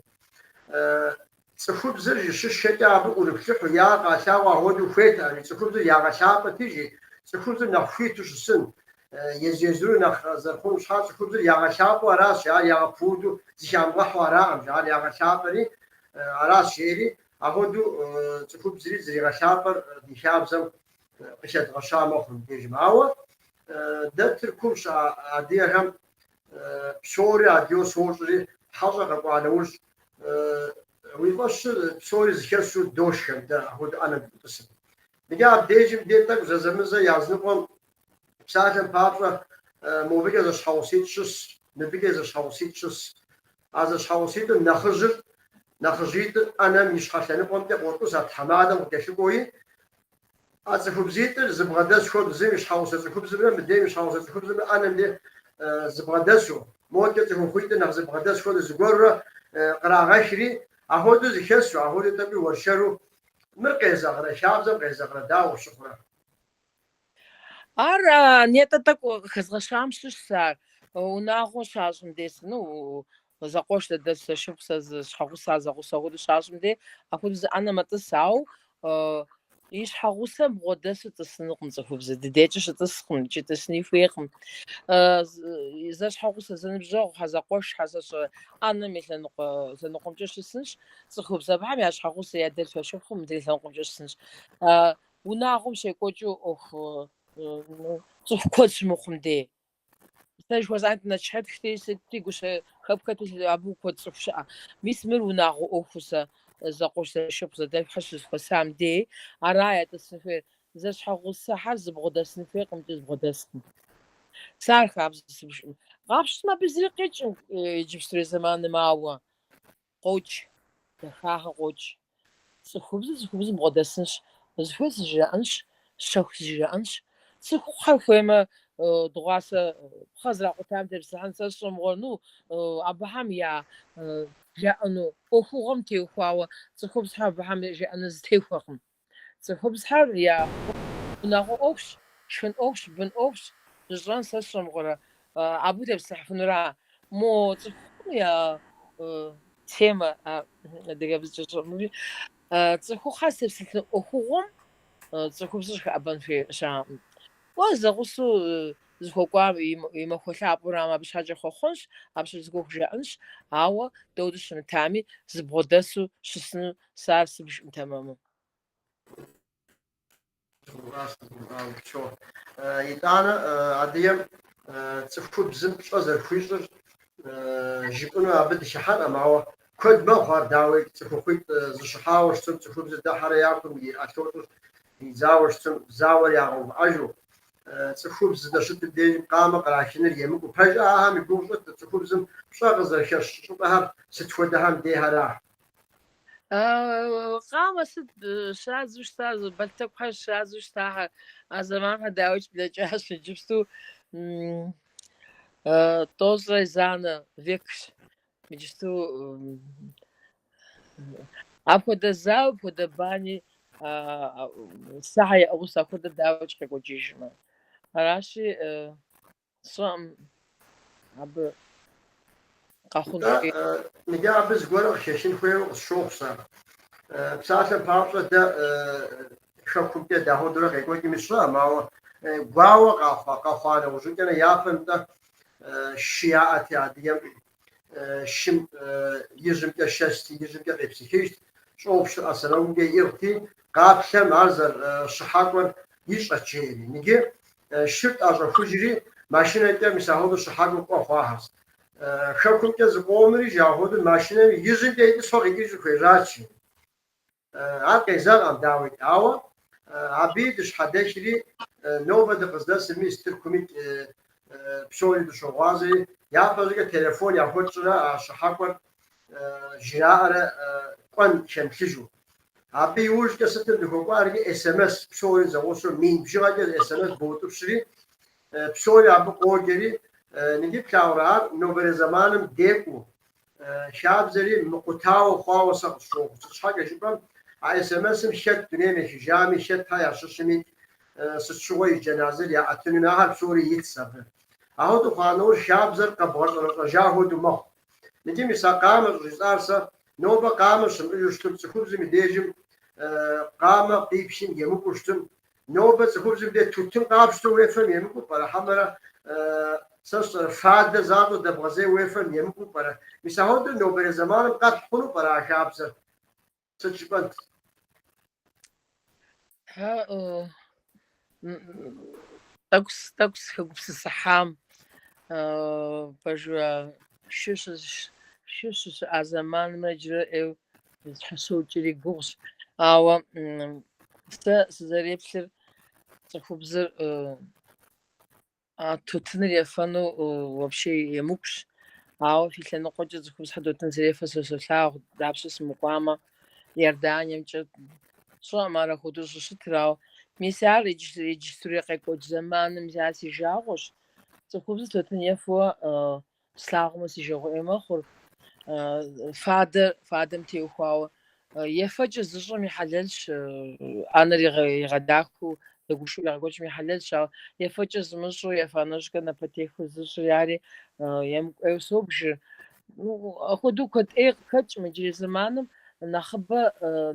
S1: Цӏыхубзыр жи щышхэкӏэ абы ӏурыплъыхьу, я къалъагъуу апхуэдэу хуейтэкъым жи, цӏыхубзыр ягъэлъапӏэти жи, цӏыхубзыр нэхъ хуиту щысын, езыр-езыру нэхъ зэрыхъунум щхьа цӏыхубзыр ягъэлъапӏэу аращ, ар ягъэпуду зыхамыгъэхьу араӏым жи, ар ягъэлъапӏэри аращ жеӏэри, апхуэдэу цӏыхубзри зэригъэлъапӏэр ди хабзэм къыхэдгъэща мэхъу мыбдежым. Ауэ дэ Тыркум щыӏэ адыгэхэм псори адыгэу сощӏри, хьэщӏэ къэкӏуа нэужь, уи фӏэщыр псори зэхэсу дошхэ дэ апхуэдэу ӏэнэм дытӏысым. Мыдэ абдежым де тӏэкӏу зэзэмызэ языныкъуэм псалъэм папщӏэ мобыкӏэ зэщхьэгъуситӏ щыс, мыбыкӏэ зэщхьэгъуситӏ щыс. А зэщхьэгъуситӏым нэхъыжьыр, нэхъыжьитӏыр ӏэнэм и щхьэ лъэныкъуэмкӏэ къотӏыс а тхьэмадэм къыкӏэлъыкӏуэуи, А цӏыхубзитӏыр зыбгъэдэс хуэдэу, зым и щхьэгъусэ цӏыхубзымрэ мыдрейм и щхьэгъусэ цӏыхубзымрэ ӏэнэм де зыбгъэдэсу, модкӏэ цӏыхухъуитӏыр нэхъ зыбгъэдэс хуэдэу зыгуэрурэ кърагъэхри, апхуэдэу зэхэсу, апхуэдэу тӏэкӏуи уэршэру, мыр къезэгърэ, хабзэм къезэгърэ, дауэ къыпщыхъурэ?
S2: Ар нетӏэ тӏэкӏу къыхэзгъэщам щыщщ ар. Унагъуэ щащӏым дей, ну, зэкъуэш зэдэлъху зэшыпхъу сэ зы щхьэгъусэ зэгъусэ хуэдэу щащӏым дей, апхуэдэу зы ӏэнэ мэтӏыс, ауэ и щхьэгъусэм бгъуэдэсу тӏысынукъым цӏыхубзыр, ди дежкӏэ щытӏыскъым, икӏи тӏысыни хуейкъым. Зэщхьэгъусэ, зэныбжьэгъухьэ, зэкъуэшхьэ, зэщӏэ ӏэнэм и лъэныкъуэ лъэныкъуэмкӏэ щысынщ, цӏыхубз абыхэм я щхьэгъусэ, я дэлъху, я шыпхъу мыдрей лъэныкъуэмкӏэ щысынщ. Унагъуэм щекӏуэкӏыу ӏуэху цӏыху куэд щымыхъум дей. Сэ жыхуэсӏэнт нэчыхьытхти, сытти, гущэхэпхэти, абы куэд цӏыху щыӏэ. Мис мыр унагъуэ ӏуэхуу сэ зэкъуэш зэшыпхъу зэдэлъхухэр щызэхуэсам дей, ара ятӏысын хуейр. Зэщхьэгъусэхэр зыбгъудэсын хуейкъым икӏи зыбгъудэскъым. Сэ ар хабзэ сыбжкъым. Къапщтэмэ, абы зыри къикӏым иджыпстурей зэманым, ауэ къокӏ, дахагъэ къокӏ. Цӏыхубзыр цӏыхубзым бгъуэдэсынщ, зыхуей зыжраӏэнщ, щэху зыжраӏэнщ. Цӏыхухъухэр хуеймэ, дыгъуасэ пхъэ зэракъутам тепсэлъыхьын сэ сщӏэмыгъуэр, ну, абыхэм я жаӏэну ӏуэхугъуэм теухуауэ цӏыхубзхэр абыхэм жаӏэну зытехуэкъым. Цӏыхубзхэр я унагъуэ ӏуэхущ, шхын ӏуэхущ, бын ӏуэхущ, жьыщӏэн сэ сщӏэмыгъуэрэ, абы утепсэлъыхьыфынура? Мо цӏыхухъум я темэ, адыгэбзэкӏэ щӏэмыуи, цӏыхухъухэр зытепсэлъыхьын ӏуэхугъуэм цӏыхубзыр щӏыхэӏэбэн хуей щыӏэкъым. Уэ зэгъусэу зыхуэкӏуам и махуэ лъапӏэурам абы щхьэкӏэ хъуэхъунщ, абы щхьэкӏэ зыгуэр хужаӏэнщ, ауэ дауэу щымытами, зыбгъуэдэсу щысыну сэ ар сыбжкъым тэмэму.
S1: Итӏанэ адыгэм цӏыхубзым пщӏэ зэрыхуищӏыр жыпӏэну абы дыхыхьэнкъым, ауэ куэд мэхъу ар, дауи, цӏыхухъуитӏ зыщыхьауэ щытым, цӏыхубзыр дыхьэрэ я кум и ӏэлъэщӏыр дидзауэ щытым, зауэр ягъэувыӏэжу, цӏыхубз здэщытым дежым къамэ кърахыныр емыкӏуу. Пэжу ахэм и гугъу щӏыт цӏыхубзым пщӏэ къызэрыхэщ щӏыпӏэхэр сыт хуэдэхэм дехьэра?
S2: Къамэ сыт щадзу щыта, бэлътокухэр щадзу щытахэр, а зэманхэр дауикӏ блэкӏащ иджыпсту тӏощӏрэ езанэ векщ. Иджыпсту апхуэдэ зауэ, апхуэдэ бани сэхьэ яӏыгъыу апхуэдэ дауикӏ къекӏуэкӏыжмэ. Аращи, сщӏэкъым абы къэхъун хуей.
S1: Мыдэ абы зыгуэрэ къыхэхын хуейуэ къысщохъу сэ. Псалъэм папщӏэ, дэ хэкумкӏэ дахуэдурэ къекӏуэкӏми сщӏэкъым, ауэ гуауэ къэхъуа, къэхъуа нэужьыкӏэрэ япэм нтӏэ шы яӏэти адыгэм шым ижьымкӏэ шэсти, ижьымкӏэ къепсыхыжт, щӏопщыр ӏэ сэмэгумкӏэ иӏыгъти, къаплъэм ар зэрыщыхьэкӏуэр ищӏэт жеӏэри. Иджы шыр тӏэщӏэхужри, машинэкӏэ мис ахуэдэу щыхьэкӏуэ кӏуэ хъуахэщ. Хэкумкӏэ зыкъомри жагъуэду машинэм ижьымкӏэ итӏысхьэу къикӏыжу хуежьащ жи. Ар къезэгъкъым, дауикӏ, ауэ абыи дыщхьэдэхри, нобэ дыкъыздэсым, мис Тыркуми псори дыщогъуазэри, япэщӏыкӏэ телефон яхуэтщӏрэ а щыхьэкӏуэр жраӏэрэ кӏуэн хэмылъыжу. Абы иужькӏэ сытым дыхуэкӏуар иджы СМС псори зэгъусэу мин бжыгъэкӏэ СМС боутӏыпщри, псори абы къоджэри, ныджы плъагъурэ ар нобэрей зэманым декӏуу, хабзэри мыкъутауэ хъуауэ сэ къысщохъу. Сыт щхьэкӏэ жыпӏэм, а СМС-м хэт дунейм ехыжами, хэтхэ ящыщми, сыт щыгъуэ и джэназыр яӏэтынуми, ахэр псори итщ абы. Ахуэдэу хъуа нэужь хабзэр къэбгъэщӏэрэщӏэжа хуэдэу мэхъу. Иджы мис а къамэ щӏыжысӏар сэ, нобэ къамэ щымыӏэжу щытым, цӏыхубзым и дежым къамэ къипхым емыкӏуу щытым, нобэ цӏыхубзым деж тутын къапщтэу уефэм емыкӏуу пӏэрэ, хьэмэрэ сэ сщӏэрэ фадэ защӏэу дэбгъэзей уефэм емыкӏуу пӏэрэ? Мис ахуэдэу нобэрей зэманым къэтхь хъуну пӏэрэ а хабзэр? Сыт жыпӏэнт?
S2: Тӏэкӏу тӏэкӏу сыхэгупсысыхьам, пэжу шы шы щыщыӏа зэманымрэ иджырэ ӏейуэ зэщхьэщокӏри гугъущ. Ауэ сэ сызэреплъыр цӏыхубзыр А тутыныр ефэну вообще емыкӏущ. Ауэ фи лъэныкъуэкӏэ цӏыхубзхэр тутын зэрефэр сэ солъагъу, дапщэ сымыкӏуамэ, Иорданиемкӏэ сщӏэкъым ар апхуэдэу щӏыщытыр, ауэ мис ар иджыстурей къекӏуэкӏ зэманым мис ар си жагъуэщ. Цӏыхубзыр тутын ефэуэ слъагъумэ, си жагъуэ ӏей мэхъур. Фадэр, фадэм теухуауэ ефэкӏэ зыщӏэм и хьэлэлщ, ӏэнэр игъэдахэу, дэгушыӏэу иригъэкӏуэкӏым и хьэлэлщ, ауэ ефэкӏэ зымыщӏэу, ефа нэужькӏэ напэтехыу зыщӏри ари емыкӏу ӏейуэ собжыр. Ну, апхуэдэу куэд ӏей къыхэкӏым иджырей зэманым нэхъыбэ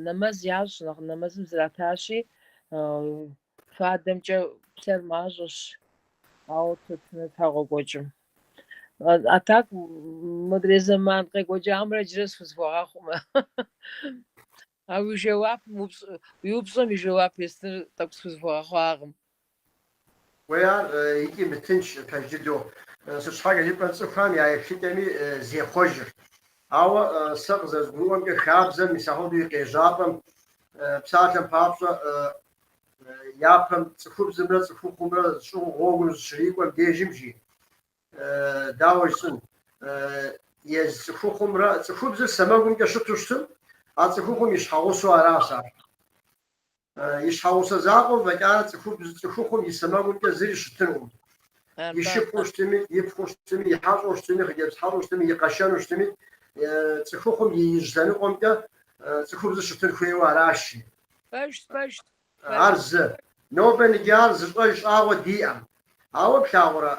S2: нэмэз ящӏ, нэхъ нэмэзым зратащи, фадэмкӏэ плъэр мащӏэщ, ауэ тутыныр тхьэ къокӏуэкӏым. А так, мыдрей зэман къекӏуэкӏамрэ иджырэ схузэхуэгъэхъумэ. А уи жэуапым, уи упщӏэм и жэуап естыныр тӏэкӏу схузэхуэгъэхъуакъым.
S1: Уей ар икӏи мытынш пэж дыдэу. Сыт щхьэкӏэ жыпӏэм цӏыхухэм я еплъыкӏэми зехъуэжыр. Ауэ сэ къызэрызгурыӏуэмкӏэ хабзэм мис ахуэдэу и къежьапӏэм псалъэм папщӏэ япэм цӏыхубзымрэ цӏыхухъумрэ щӏыгъуу гъуэгум зыщрикӏуэм дежым жи, дауэ жысӏэн, езы цӏыхухъумрэ цӏыхубзыр сэмэгумкӏэ щыту щытым, а цӏыхухъум и щхьэгъусэу аращ ар. И щхьэгъусэ закъуэм фӏэкӏарэ цӏыхубз цӏыхухъум и сэмэгумкӏэ зыри щытынукъым. И шыпхъуу щытми, и пхъуу щытми, и хьэщӏэу щытми, хъыджэбз хьэщӏэу щытми, и къэшэну щытми, цӏыхухъум и ижь лъэныкъуэмкӏэ цӏыхубзыр щытын хуейуэ аращ жи.
S2: Пэжщ, пэжщ.
S1: Ар зы. Нобэ ныджы ар зыщӏэж щӏагъуэ диӏэм. Ауэ плъагъурэ,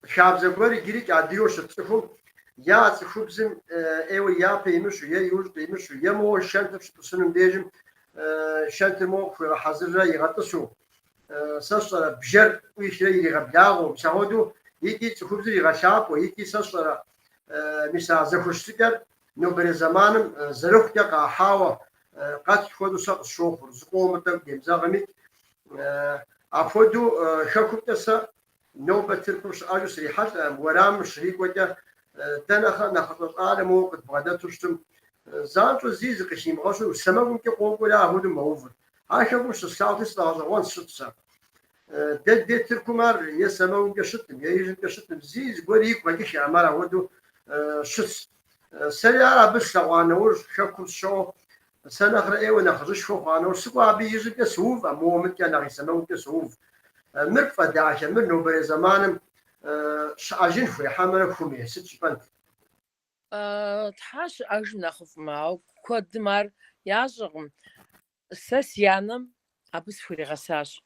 S1: хабзэ гуэр иджырикӏ адыгэу щыт цӏыхум е а цӏыхубзым ӏейуэ япэ имыщу, е иужь къимыщу, е моуэ шэнтым щытӏысынум дежым шэнтыр моуэ къыхуигъэхьэзыррэ игъэтӏысу, сэ сщӏэрэ бжэр ӏуихрэ иригъэблагъэу, мис ахуэдэу икӏи цӏыхубзыр игъэлъапӏэу, икӏи сэ сщӏэрэ мис а зэхущытыкӏэр нобэрей зэманым зэрыхъукӏэ къахьауэ къэтхь хуэдэу сэ къысщохъур, зыкъомыр тӏэкӏу демызэгъми. Апхуэдэу хэкумкӏэ сэ нобэ Тыркум щыӏэжу срихьэлӏэкъым, уэрамым щрикӏуэкӏэ дэ нэхъэ нэхъыщӏэ щӏалэ моуэ къыдбгъэдэту щытым, занщӏэу зи зыкъыхимыгъэщу сэмэгумкӏэ къокӏуэри ахуэдэу мэувыр. Ар хэкум щыслъагъути сфӏэгъэщӏэгъуэн сщыт сэ. Дэ дей Тыркум ар е сэмэгумкӏэ щытым, е ижьымкӏэ щытым, зи зыгуэр игу къэкӏыххэкъым, ар апхуэдэу щытщ. Сэри ар абы слъэгъуа нэужь, хэкум сыщыӏэу, сэ нэхърэ ӏейуэ нэхъыжьышхуэ хъуа нэужь, сыкӏуэ абы ижьымкӏэ соув, а моуэ мыткӏэ нэхъ и сэмэгумкӏэ соув. Мыр пфӏэдахэ, мыр нобэрей зэманым щыӏэжын хуей, хьэмэрэ хуэмей, сыт жыпӏэнт?
S2: Тхьэ щыӏэжым нэхъыфӏмэ, ауэ куэдым ар ящӏэкъым. Сэ си анэм абы сыхуригъэсащ.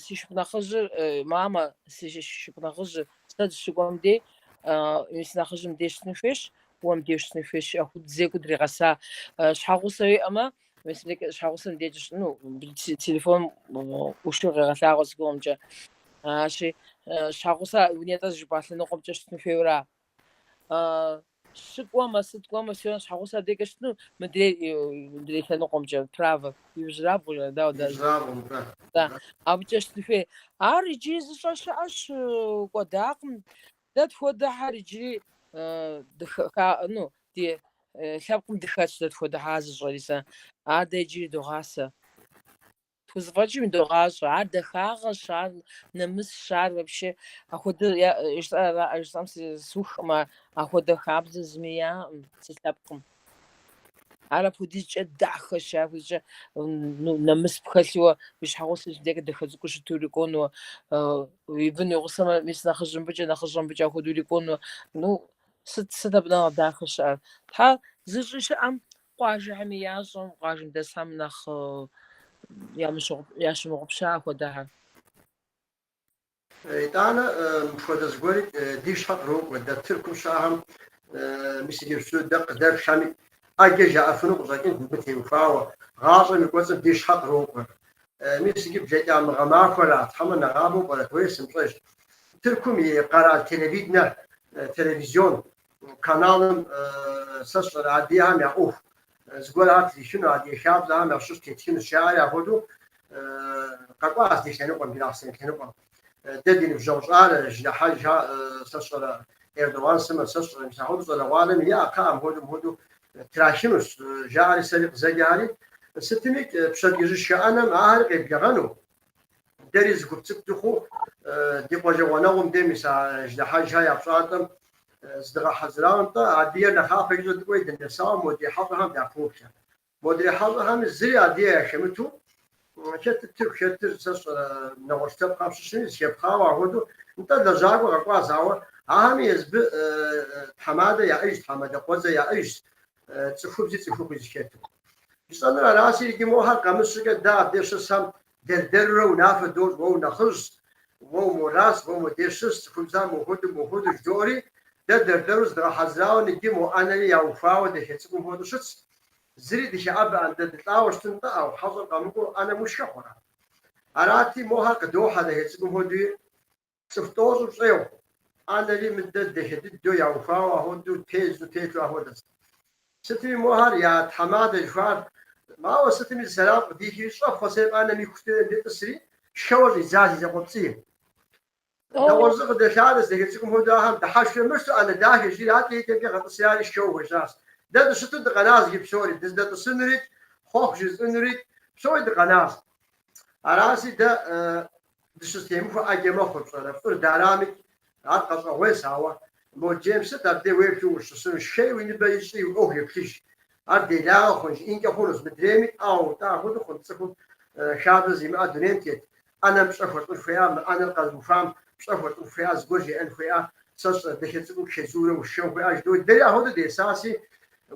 S2: Си шыпхъу нэхъыжьыр, мамэ, си шыпхъу нэхъыжьыр, сэ дыщыкӏуэм дей, мис нэхъыжьым дей щытын хуейщ. Кӏуэм деж щытын хуейщ, апхуэдэу зекӏуэу дригъэса. Щхьэгъусэ уиӏэмэ, мис щхьэгъусэм деж, ну, телефон ӏушу къегъэлъагъуэ си гугъэмкӏэ. Аращи, щхьэгъусэ унетӏэ зыжыпӏа лъэныкъуэмкӏэ щытын хуейуэра. Щыкӏуэмэ, сыт кӏуэмэ, всё щхьэгъусэ абдекӏэ щытыну, мыдрей мыдрей лъэныкъуэмкӏэ, право, ижьырабгъу, дауэ да.
S1: Ижьырабгъумкӏэ.
S2: Да, абыкӏэ щытын хуей. Ар иджыри зыщӏэ щыӏэщ, кӏуэдакъым. Дэ тхуэдэхэр иджыри ну, ди лъэпкъым дыхэтщ дэ тхуэдэхэр зыщӏэри сэ. Ар дэ иджыри догъасэ. Тхузэфӏэкӏым идогъащӏэ. Ар дахагъэщ, ар нэмысщ, ар вообще ахуэдэ жысӏэм сухкъым, ахуэдэ хабзэ зыми яӏэкъым зы лъэпкъым. Ар апхуэдизкӏэ дахэщ, апхуэдизкӏэ ну, нэмыс пхэлъуэ, уи щхьэгъусэр декӏэ дахэ цӏыкӏуу щыту урикӏуэну, уи бын уи гъусэмэ, мис нэхъыжьым мыбыкӏэ, нэхъыщӏэм мыбыкӏэ апхуэдэу урикӏуэну. Ну, сыт абы нэхъ дахэ щыӏэр? Тхьэ, зыщӏи щыӏэм къуажэхэми ящӏэм, къуажэм дэсхэм нэхъ ящымыгъупща апхуэдэхэр.
S1: Итӏанэ мыпхуэдэ зыгуэри ди щхьэ кърокӏуэ. Дэ Тыркум щыӏэхэм мис иджыпсту дэ къыдэплъхэми ӏэджэ жаӏэфыну къыщӏэкӏынт мыбы теухуауэ. Гъащӏэм и кӏуэцӏым ди щхьэ кърокӏуэ. Мис иджы блэкӏа мы гъэмахуэрат, хьэмэ нэгъабэу пӏэрэт, уей сымыщӏэж. Тыркум и къэрал телевиденэ, телевизион каналым сэ сщӏэрэ адыгэхэм я ӏуэху зыгуэрхэр трихыну, адыгэ хабзэхэм ящыщ тетхынущ жаӏэри апхуэдэу къэкӏуащ ди лъэныкъуэм, Джылахъстэн лъэныкъуэм. Дэ ди ныбжьэгъу щӏалэ, Жылэхьэжхэ сэ сщӏэрэ Эрдогъан сымэ, сэ сщӏэрэ, мис апхуэдэу щӏалэгъуалэм иӏэ, кхъыӏэ, мыпхуэдэу, мыпхуэдэу трахынущ, жаӏэри сэри къызэджэхэри. Сытми, пщэдджыжьышхэ ӏэнэм ахэри къеблэгъэну. Дэри зы гуп цӏыкӏу дыхъуу ди къуажэ гъунэгъум дей мис а Жылэхьэжхэ я пщӏантӏэм зыдгъэхьэзырауэ, нтӏэ, адыгэр нэхъапэ ищӏэ дыкӏуэри дынэсауэ модрей хьэщӏэхэм дахоплъэ. Модрей хьэщӏэхэми зыри адыгэ яхэмыту, хэтыр тырку, хэтыр сэ сщӏэрэ нэгъуэщӏ лъэпкъхэм щыщми зыхэпхъауэ апхуэдэу, нтӏэ, лэжьакӏуэ къэкӏуащ, ауэ ахэми езбы тхьэмадэ яӏэжщ, тхьэмадэ къуэдзэ яӏэжщ, цӏыхубзи цӏыхухъуи зыхэту. Жысӏэнур араси, иджы мохэр къэмыс щӏыкӏэ дэ абдеж щысхэм дэр-дэрурэ унафэ дощӏ, уэ унэхъыжьщ, уэ уморащ, уэ модеж щыс, цӏыхубзхэр мохуэдэу, мохуэдэу жыдоӏэри, дэ дэр-дэру зыдгъэхьэзырауэ иджы мо ӏэнэри яухуауэ дахэ цӏыкӏум хуэдэу щытщ. Зыри дыхэӏэбэӏым, дэ дылӏауэ щытын нтӏэ, ӏэу, хьэщӏэр къэмыкӏуэу ӏэнэм ушхэ хъурэ? Арати, мохэр къыдохьэ дахэ цӏыкӏум хуэдэуи, Цӏыху тӏощӏым щӏегъу, ӏэнэри мыдэ дахэ дыдэу яухуауэ ахуэдэу тезу телъу ахуэдэщ. Сытми мохэр я тхьэмадэ жыхуаӏэр, ауэ сытми зы сэлам къыдихри, щӏэпхъуэ сеп ӏэнэм ику тӏысри, шхэуэ щӏидзащ и закъуэпцӏийм. Нэгъуэщӏ зы къыдэлъадэщ дахэ цӏыкӏум хуэдэу ахэм дыхьэшхри, мыр сыту ӏэнэ дахэ жиӏэри, адэкӏэ икӏэмкӏэ къэтӏысри ари шхэуэ хуежьащ. Дэ дыщыту дыкъэнащ иджы псори, дыздэтӏысынурикӏ, хъуэхъу жысӏэнурикӏ, псори дыкъэнащ. Аращи, дэ Дыщызэтемыхуэ ӏэджэ мэхъур, пщӏэрэ, фӏыр дэ арамикӏ, ар къэщӏэгъуейщ, ауэ моджейм сыт абдей уеплъу ущысыну, шхэи уи ныбэ ищӏи уи ӏуэху еплъыж. Ар делагъэ хъун, жиӏэнкӏэ хъунущ, мыдрейми, ӏэу, тӏэ, апхуэдэу хъун, цӏыхум хабзэ зимыӏэ дунейм тет, ӏэнэм пщӏэ хуэщӏын хуея, мы ӏэнэр къэзыухуам пщӏэ хуэщӏын хуея, зыгуэр жеӏэн хуея, сэ сщӏэрэ, дахэ цӏыкӏуу чэзуурэ ушхэн хуея, жыдоӏэ. Дэри апхуэдэу десаси,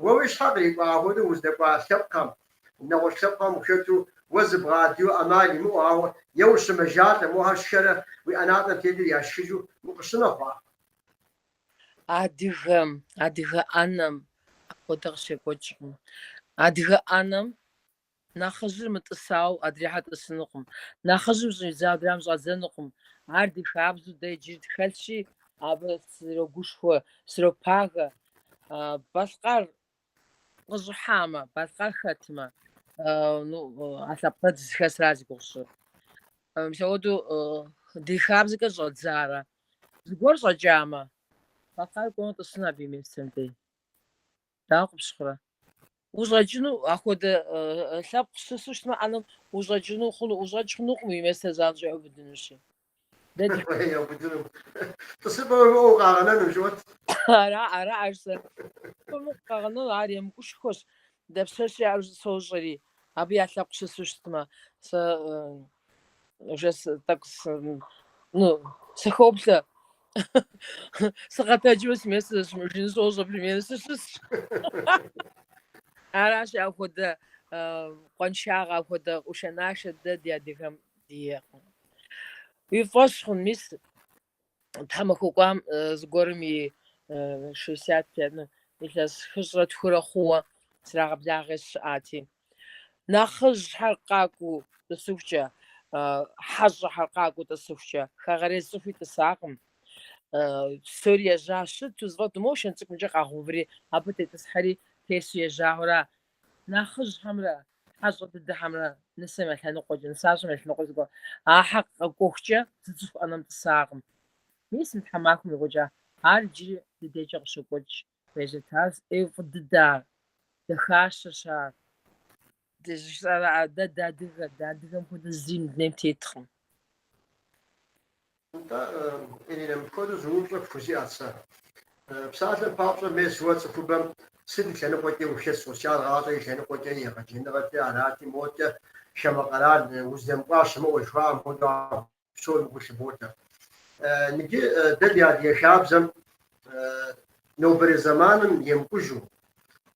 S1: уэ уи щхьэ кърикӏуа апхуэдэу уздэкӏуа лъэпкъхэм, Нэгъуэщӏ лъэпкъхэм ухэту уэ зыбгъэадыгэу ӏэмал имыӏэу, ауэ е ущымэжалӏэ, мохэр шхэрэ уи ӏэнатӏэм тетыр яшхыжу укъыщынэ хъуа?
S2: Адыгэм, адыгэ ӏэнэм апхуэдэ къыщекӏуэкӏкъым. Адыгэ ӏэнэм нэхъыжьыр мытӏысауэ адрейхэр тӏысынукъым. Нэхъыжьым щӏидзауэ адрейхэм щӏадзэнукъым. Ар ди хабзэу дэ иджыри тхэлъщи, абы срогушхуэ, сропагэ. Балъкъэр къыщӏыхьамэ, балъкъэр хэтмэ, ну, а лъэпкъ дызыхэсра зи гугъу сщӏыр. Мис апхуэдэу ди хабзэкӏэ щӏэдзарэ, зыгуэр щӏэкӏамэ, балъкъэр кӏуэну тӏысын абы и местэм дей. Дауэ къыпщыхъурэ? Ущӏэкӏыну апхуэдэ лъэпкъ щысу щытмэ, ӏэнэм ущӏэкӏыну хъуну, ущӏэкӏ хъунукъым, уи местэр занщӏэу яубыдынущи. Дэ ди
S1: Яубыдыну. Тӏысыпӏэ уимыӏэу укъагъэнэну, жыӏуэт.
S2: Ара, ара, ар сэ. Къагъэнэну ар емыкӏушхуэщ. Дапщэщи ар сощӏэри, абы я лъэпкъ щысу щытмэ, сэ уже тӏэкӏу, ну, сыхоплъэ. Сыкъэтэджмэ, си местэ зэрыщымыӏэжыну сощӏэ, примерно сыщысщ. Аращ апхуэдэ къуаншагъэ, апхуэдэ ӏушэ-нашэ дэ ди адыгэм диӏэкъым. Уи фӏэщ хъун, мис, тхьэмахуэ кӏуам зыгуэрым и 65, ну, Илъэс хыщӏрэ тхурэ хъууэ срагъэблагъи сыщыӏати. Нэхъыжьхэр къакӏуэу тӏысыхукӏэ, хьэщӏэхэр къакӏуэу тӏысыхукӏэ, хэгъэрей цӏыхуи тӏысакъым. Псори ежьа щыту зэфӏэту, моуэ шэнт цӏыкӏумкӏэ къагъэуври, абы тетӏысхьэри тесу ежьауэра. Нэхъыжьхэмрэ хьэщӏэ дыдэхэмрэ нысэм я лъэныкъуэкӏэ, нысащӏэм я лъэныкъуэкӏэ зыгуэр. Ахэр къэкӏуэхукӏэ зы цӏыху ӏэнэм тӏысакъым. Мис мы тхьэмахуэм екӏуэкӏа, ар иджыри ди дежкӏэ къыщокӏуэкӏ. Къежьэтащ, ӏейуэ фӏы дыдэ ар, дахащэщ ар. Дэ дыадыгэ, дыадыгэм хуэдэ зыри мы дунейм теткъым.
S1: Нтӏэ, Иринэ, мыпхуэдэу зы упщӏэ пхузиӏэт сэ. Псалъэм папщӏэ, мес уэ цӏыхубэм сыт и лъэныкъуэкӏи ухэтщ, социал гъащӏэ и лъэныкъуэкӏэ, егъэджэныгъэкӏэ, арати, модкӏэ хамэ къэрал уздэмыкӏуа щымыӏэу жыхуаӏэм хуэдэу а псоми гу лъыботэ. Иджы дэ ди адыгэ хабзэм нобэрей зэманым емыкӏужу,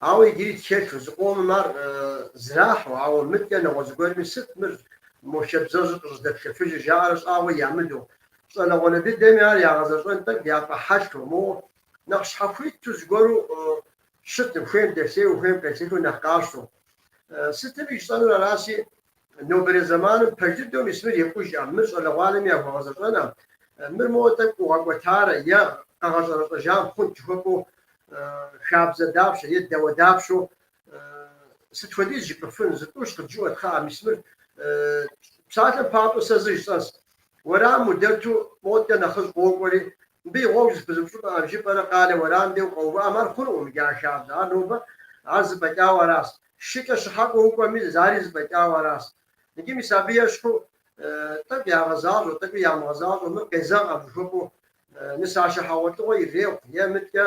S1: ауэ иджыри тхэлъу, зыкъомым ар зрахьэу, ауэ мыдкӏэ нэгъуэщӏ зыгуэрми сыт мыр мо хабзэжьыр къыщӏыдэтлъэфыжыр жаӏэрэ щӏагъуэ ямыдэу, щӏалэгъуалэ дыдэми ар ягъэзэщӏэн тӏэкӏу яфӏэхьэлъэу, моуэ нэхъ щхьэхуиту зыгуэру щытым, хуейм дэлъейуэ, хуейм къелъыхыу нэхъ къащтэу. Сытми жысӏэнур аращи, Нобэрей зэманым пэж дыдэу мис мыр екӏужӏэ, мыр щӏалэгъуалэми яхуэгъэзэщӏэнэ, мыр моуэ тӏэкӏу ӏугъэкӏуэтарэ е къэгъэщӏэрэщӏэжам хъунт жыхуэпӏэу хабзэ дапщэ е дауэдапщэу сыт хуэдиз жыпӏэфын, зытӏущ къыджыӏуэт кхъыӏэ, мис мыр псалъэм папщӏэ сэ зы жысӏэнс. Уэрам удэту модкӏэ нэхъыжь къокӏуэри, мыбы и гъуэгу зыпызупщӏыпӏэӏым жыпӏэрэ къалэ уэрам дей укъэувыӏэм, ар хъунукъым иджы а хабзэ, ар нобэ ар зэфӏэкӏауэ аращ. Шыкӏэ щыхьэкӏуэ укӏуэми, ари зэфӏэкӏауэ аращ. Иджы мис абы ещхьу тӏэкӏу ягъэзащӏэу, тӏэкӏуи ямыгъэзащӏэу, мыр къезэгъкъым жыхуэпӏэу нысашэ хьэгъуэлӏыгъуэ ирехъу е мыдкӏэ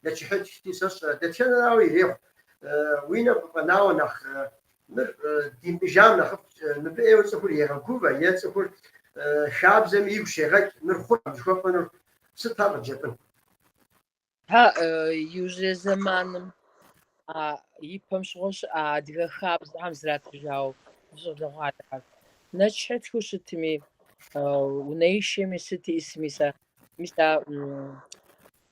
S1: нэчыхьытхти, сэ сщӏэрэ, дэтхэнэрауэ ирехъу, уи нэм къыфӏэнауэ нэхъ мыр димыӏыжам нэхъыфӏт, мыбы ӏейуэ цӏыхур егъэгувэ е цӏыхур хабзэми игу щегъэкӏ, мыр хъуркъым жыхуэпӏэнур сыт ар къыджепӏэн?
S2: Тхьэ, иужьрей зэманым а ипэм щыгъуэ щыӏа адыгэ хабзэхэм зратыжауэ щӏалэгъуалэхэр. Нэчыхьытхыу щытми, унэишэми сыт иӏысми, мис а, мис а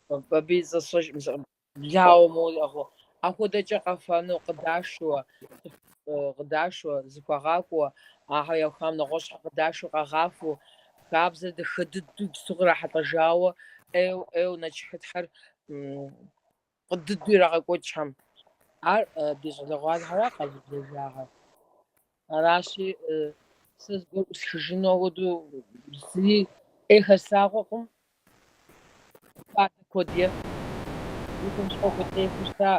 S2: абы и цӏэ сщӏэжкъым, мис блауэ моуэ иӏыгъыу. Апхуэдэкӏэ къэфэну къыдашуэ, къыдашуэ, зыхуагъакӏуэу, ахэр яухам нэгъуэщӏхэр къыдашу къагъафэу, хабзэр дахэ дыдэу иджыпсту кърахьэлӏэжауэ, ӏейуэ, ӏейуэ нэчыхьытхьэр фӏы дыдэу ирагъэкӏуэкӏхэм. Ар ди щӏалэгъуалэхэра къэзыублэжагъэр. Аращи, сэ зыгуэр ӏусхыжыну апхуэдэу зыри ӏей хэслъагъуэкъым. Фадэ куэд еф, ипэм щыгъуэ куэд ефу щыта,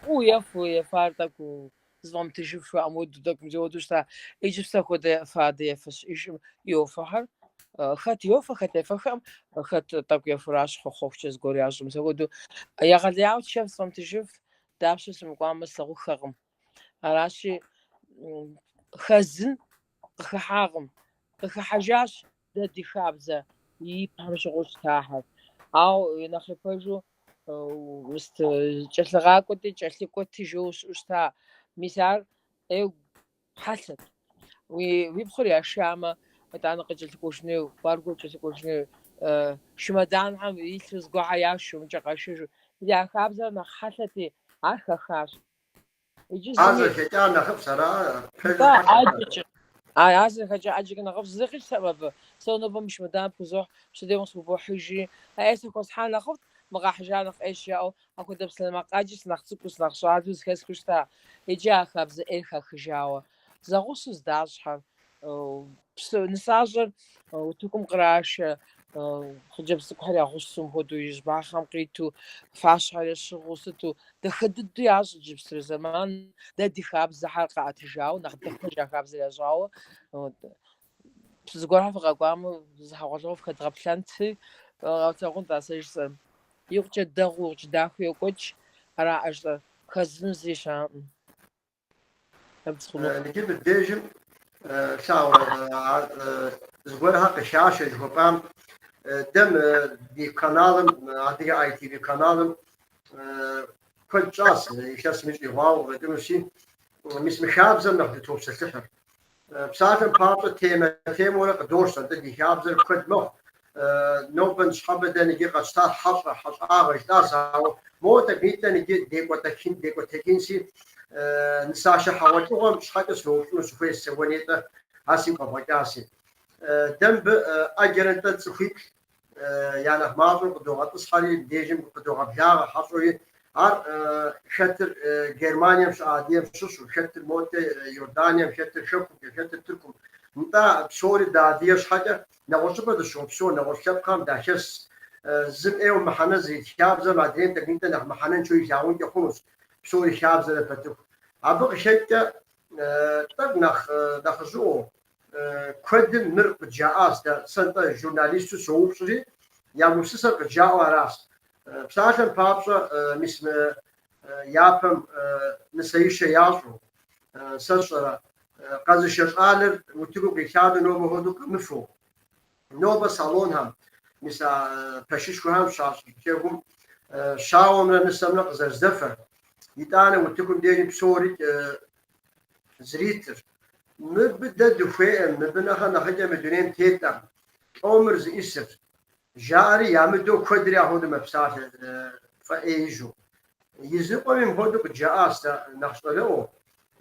S2: фӏыуэ ефу, ефар тӏэкӏу зыфӏэмытыжыф жыхуаӏэм хуэдэу тӏэкӏу мыпхуэдэу щыта. Иджыпсту апхуэдэ фадэ ефэ щыӏэжкъым, йофэхэр. Хэт йофэ, хэт ефэхэкъым, хэт тӏэкӏу ефуращ хъуэхъуэхукӏэ зыгуэр ящӏым. Мис апхуэдэу егъэлеяуэ чэф зыфӏэмытыжыф, дапщэ сымыкӏуамэ слъагъуххэкъым. Аращи, хэзын къыхыхьакъым. Къыхыхьэжащ дэ ди хабзэ ипэм щыгъуэу щытахэр. Ауэ нэхъ ипэжу мыст кӏэлъыгъакӏуэти, кӏэлъыкӏуэти жэуэ щыӏэу щыта. Мис ар ӏейуэ хьэлъэт. Уи пхъур яшамэ, итӏанэ къыкӏэлъыкӏуэжыну, аргуэру кӏэлъыкӏуэжыну, шумэданхэм илъу зыгуэрхэр яшэу, мыкӏэ къашэжу. Мис а хабзэр нэхъ хьэлъэти, ар хахащ. Иджы
S1: Ар
S2: зыми
S1: зэрыхэкӏар нэхъыфӏщ, ара? Пэжу
S2: Нтӏэ,
S1: хьэлъэт ар.
S2: адэкӏэ. Ар зэрыхэкӏа ӏэджэкӏэ нэхъыфӏщ. Зыри къикӏтэкъым абы. Сэ нобэ мы шумэдан пхузохь, пщэдей къысхубохьыжри. А ӏей сэ хуэсхьар нэхъыфӏт, мы къахьыжар нэхъ ӏейщ, жаӏэу апхуэдэ псалъэмакъ ӏэджи сынэхъ цӏыкӏуу, сынэхъ щӏалэу зэхэсхыу щыта. Иджы а хабзэ ӏейр хахыжауэ. Зэгъусэу здащӏхэр, нысащӏэр утыкум кърашэ, хъыджэбз цӏыкӏухэр я гъусэу мыпхуэдэу и щӏыбагъхэм къиту, фащэхэр ящыгъыу сыту. Дахэ дыдэу ящӏ иджыпсту зэман, дэ ди хабзэхэр къаӏэтыжауэ, нэхъ дахэж а хабзэр ящӏауэ. Зыгуэрхэр фыкъэкӏуамэ, зы хьэгъуэлӏыгъуэ фыхэдгъэплъэнти, къэфлъагъунт а сэ жысӏэр. Икъукӏэ дэгъуэу, икъукӏэ дахэу йокӏуэкӏ, араӏэ жысӏэр, хэзыну зыри щыӏэкъым.
S1: Иджы мыбдежым лъагъурэ зыгуэрхэр къыхашэ жыхуэпӏам, дэ мы ди каналым, Адыгэ ITV каналым куэд щӏащ, илъэсми щӏигъуауэ къыщӏэкӏынущи, мис мы хабзэм нэхъ дытопсэлъыхьыр. Псалъэм папщӏэ темэ темэурэ къыдощтэ, нтӏэ ди хабзэр куэд мэхъу. Нобэ ныщхьэбэ дэ ныджы къэтщтар хьэщӏэ, хьэщӏагъэ жытӏащ, ауэ моуэ тӏэкӏунитӏэ ныджы декӏуэтӏэхын, декӏуэтэкӏынси, нысашэ хьэгъуэлӏыгъуэм щхьэкӏэ сыноупщӏыну сыхуейщ сэ уэ нетӏэ ар сигу къэбгъэкӏаси. Дэ мыбы ӏэджэрэ нтӏэ цӏыхуиплӏ я нэхъ мащӏэу къыдогъэтӏысхьэри, мыбдежым къыдогъэблагъэ хьэщӏэуи. Ар хэтыр Германием щыӏэ адыгэм щыщу, хэтыр модэ Иорданием, хэтыр Хэкумкӏэ, хэтыр Тыркум. Нтӏэ, псори дыадыгэ щхьэкӏэ нэгъуэщӏ щӏыпӏэ дыщопсэу, нэгъуэщӏ лъэпкъхэм дахэс. Зым ӏейуэ мыхьэнэ зрит хабзэм адрейм тӏэкӏунитӏэ нэхъ мыхьэнэншэу илъагъункӏэ хъунущ, псори хабзэрэ пэтыху. Абы къыхэкӏкӏэ тӏэкӏу нэхъ нэхъыжьыӏуэу, Куэдым мыр къыджаӏащ дэ, сэ нтӏэ журналисту соупщӏри, я гупсысэр къыджаӏэу аращ. Псалъэм папщӏэ, мис мы япэм нысэишэ ящӏу, сэ сщӏэрэ, къэзышэ щӏалэр утыкум къилъадэу нобэ хуэдэу къэмыфэу. Нобэ салонхэм, мис а пэшышхуэхэм щащӏ джэгум щауэмрэ нысэмрэ къызэрыздэфэр, итӏанэ утыкум дежым псори зритыр. Мыбы дэ дыхуейкъым, мыбы нэхъэ нэхъыкӏэ мы дунейм теткъым, лӏо мыр зыӏисыр. Жаӏэри ямыдэу куэдри ахуэдэу мэпсалъэ фӏэӏеижу. Языныкъуэми мыпхуэдэу къыджаӏащ дэ нэхъ щӏалэӏуэу,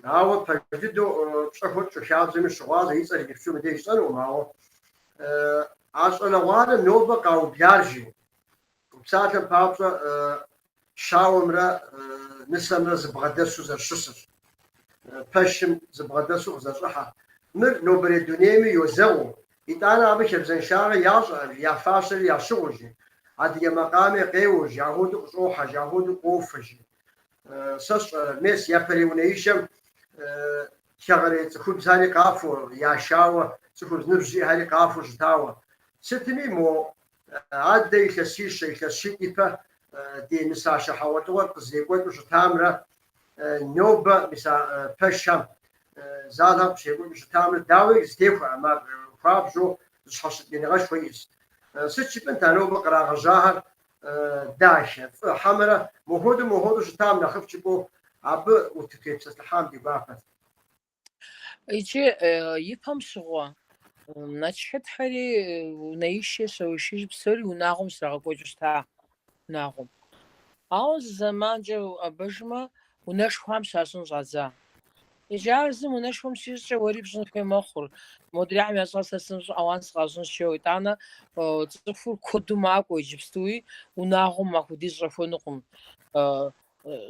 S1: ауэ пэж дыдэу пщӏэ хуэтщӏу хабзэми щыгъуазэ и цӏэр иджыпсту мыбдеж жысӏэнукъым, ауэ а щӏалэгъуалэм нобэ къаублар жи. Псалъэм папщӏэ, щауэмрэ нысэмрэ зыбгъэдэсу зэрыщысыр, пэшым зыбгъэдэсу къызэрыщӏыхьэр. Мыр нобэрей дунейми йозэгъыу, итӏанэ абы хабзэншагъэ ящӏэӏым, я фащэри ящыгъыу жи, адыгэ макъами къеуэу жи, ахуэдэу къыщӏохьэ жи, ахуэдэу къофэ жи. Сэ сщӏэрэ, мес, япэрей унэишэм хэгъэрей цӏыхубзхэри къафэу, яшауэ, цӏыхубз ныбжь зиӏэхэри къафэу щытауэ. Сытми, мо Адэ илъэсищэ, илъэс щитӏ ипэ ди нысашэ хьэгъуэлӏыгъуэр къызэрекӏуэкӏыу щытамрэ нобэ мис а пэшхэм, залхэм къыщекӏуэкӏыу щытамрэ дауи зэтехуэкъым, ар хуабжьу зыщхьэщыкӏыныгъэшхуэ иӏэщ. Сыт жыпӏэнт а нобэ кърагъэжьахэр дахэ, фӏы, хьэмэрэ мохуэдэу мохуэдэу щытам нэхъыфӏ жыпӏэу абы утытепсэлъыхьам ди гуапэт.
S2: Иджы ипэм щыгъуэ нэчыхьытхри унэишэ, щауэишэж псори унагъуэм щрагъэкӏуэкӏыу щыта унагъуэм. Ауэ зы зэманкӏэ уӏэбэжмэ, унэшхуэхэм щащӏын щӏадза. Иджы ар зым унэшхуэм щищӏкӏэ уэри пщӏын хуей мэхъур. Модрейхэм ящӏар сэ сымыщӏу ауан сыкъащӏынщ жэуэ. Итӏанэ цӏыхур куэду макӏуэ иджыпстуи, унагъуэм апхуэдиз щӏэхуэнукъым.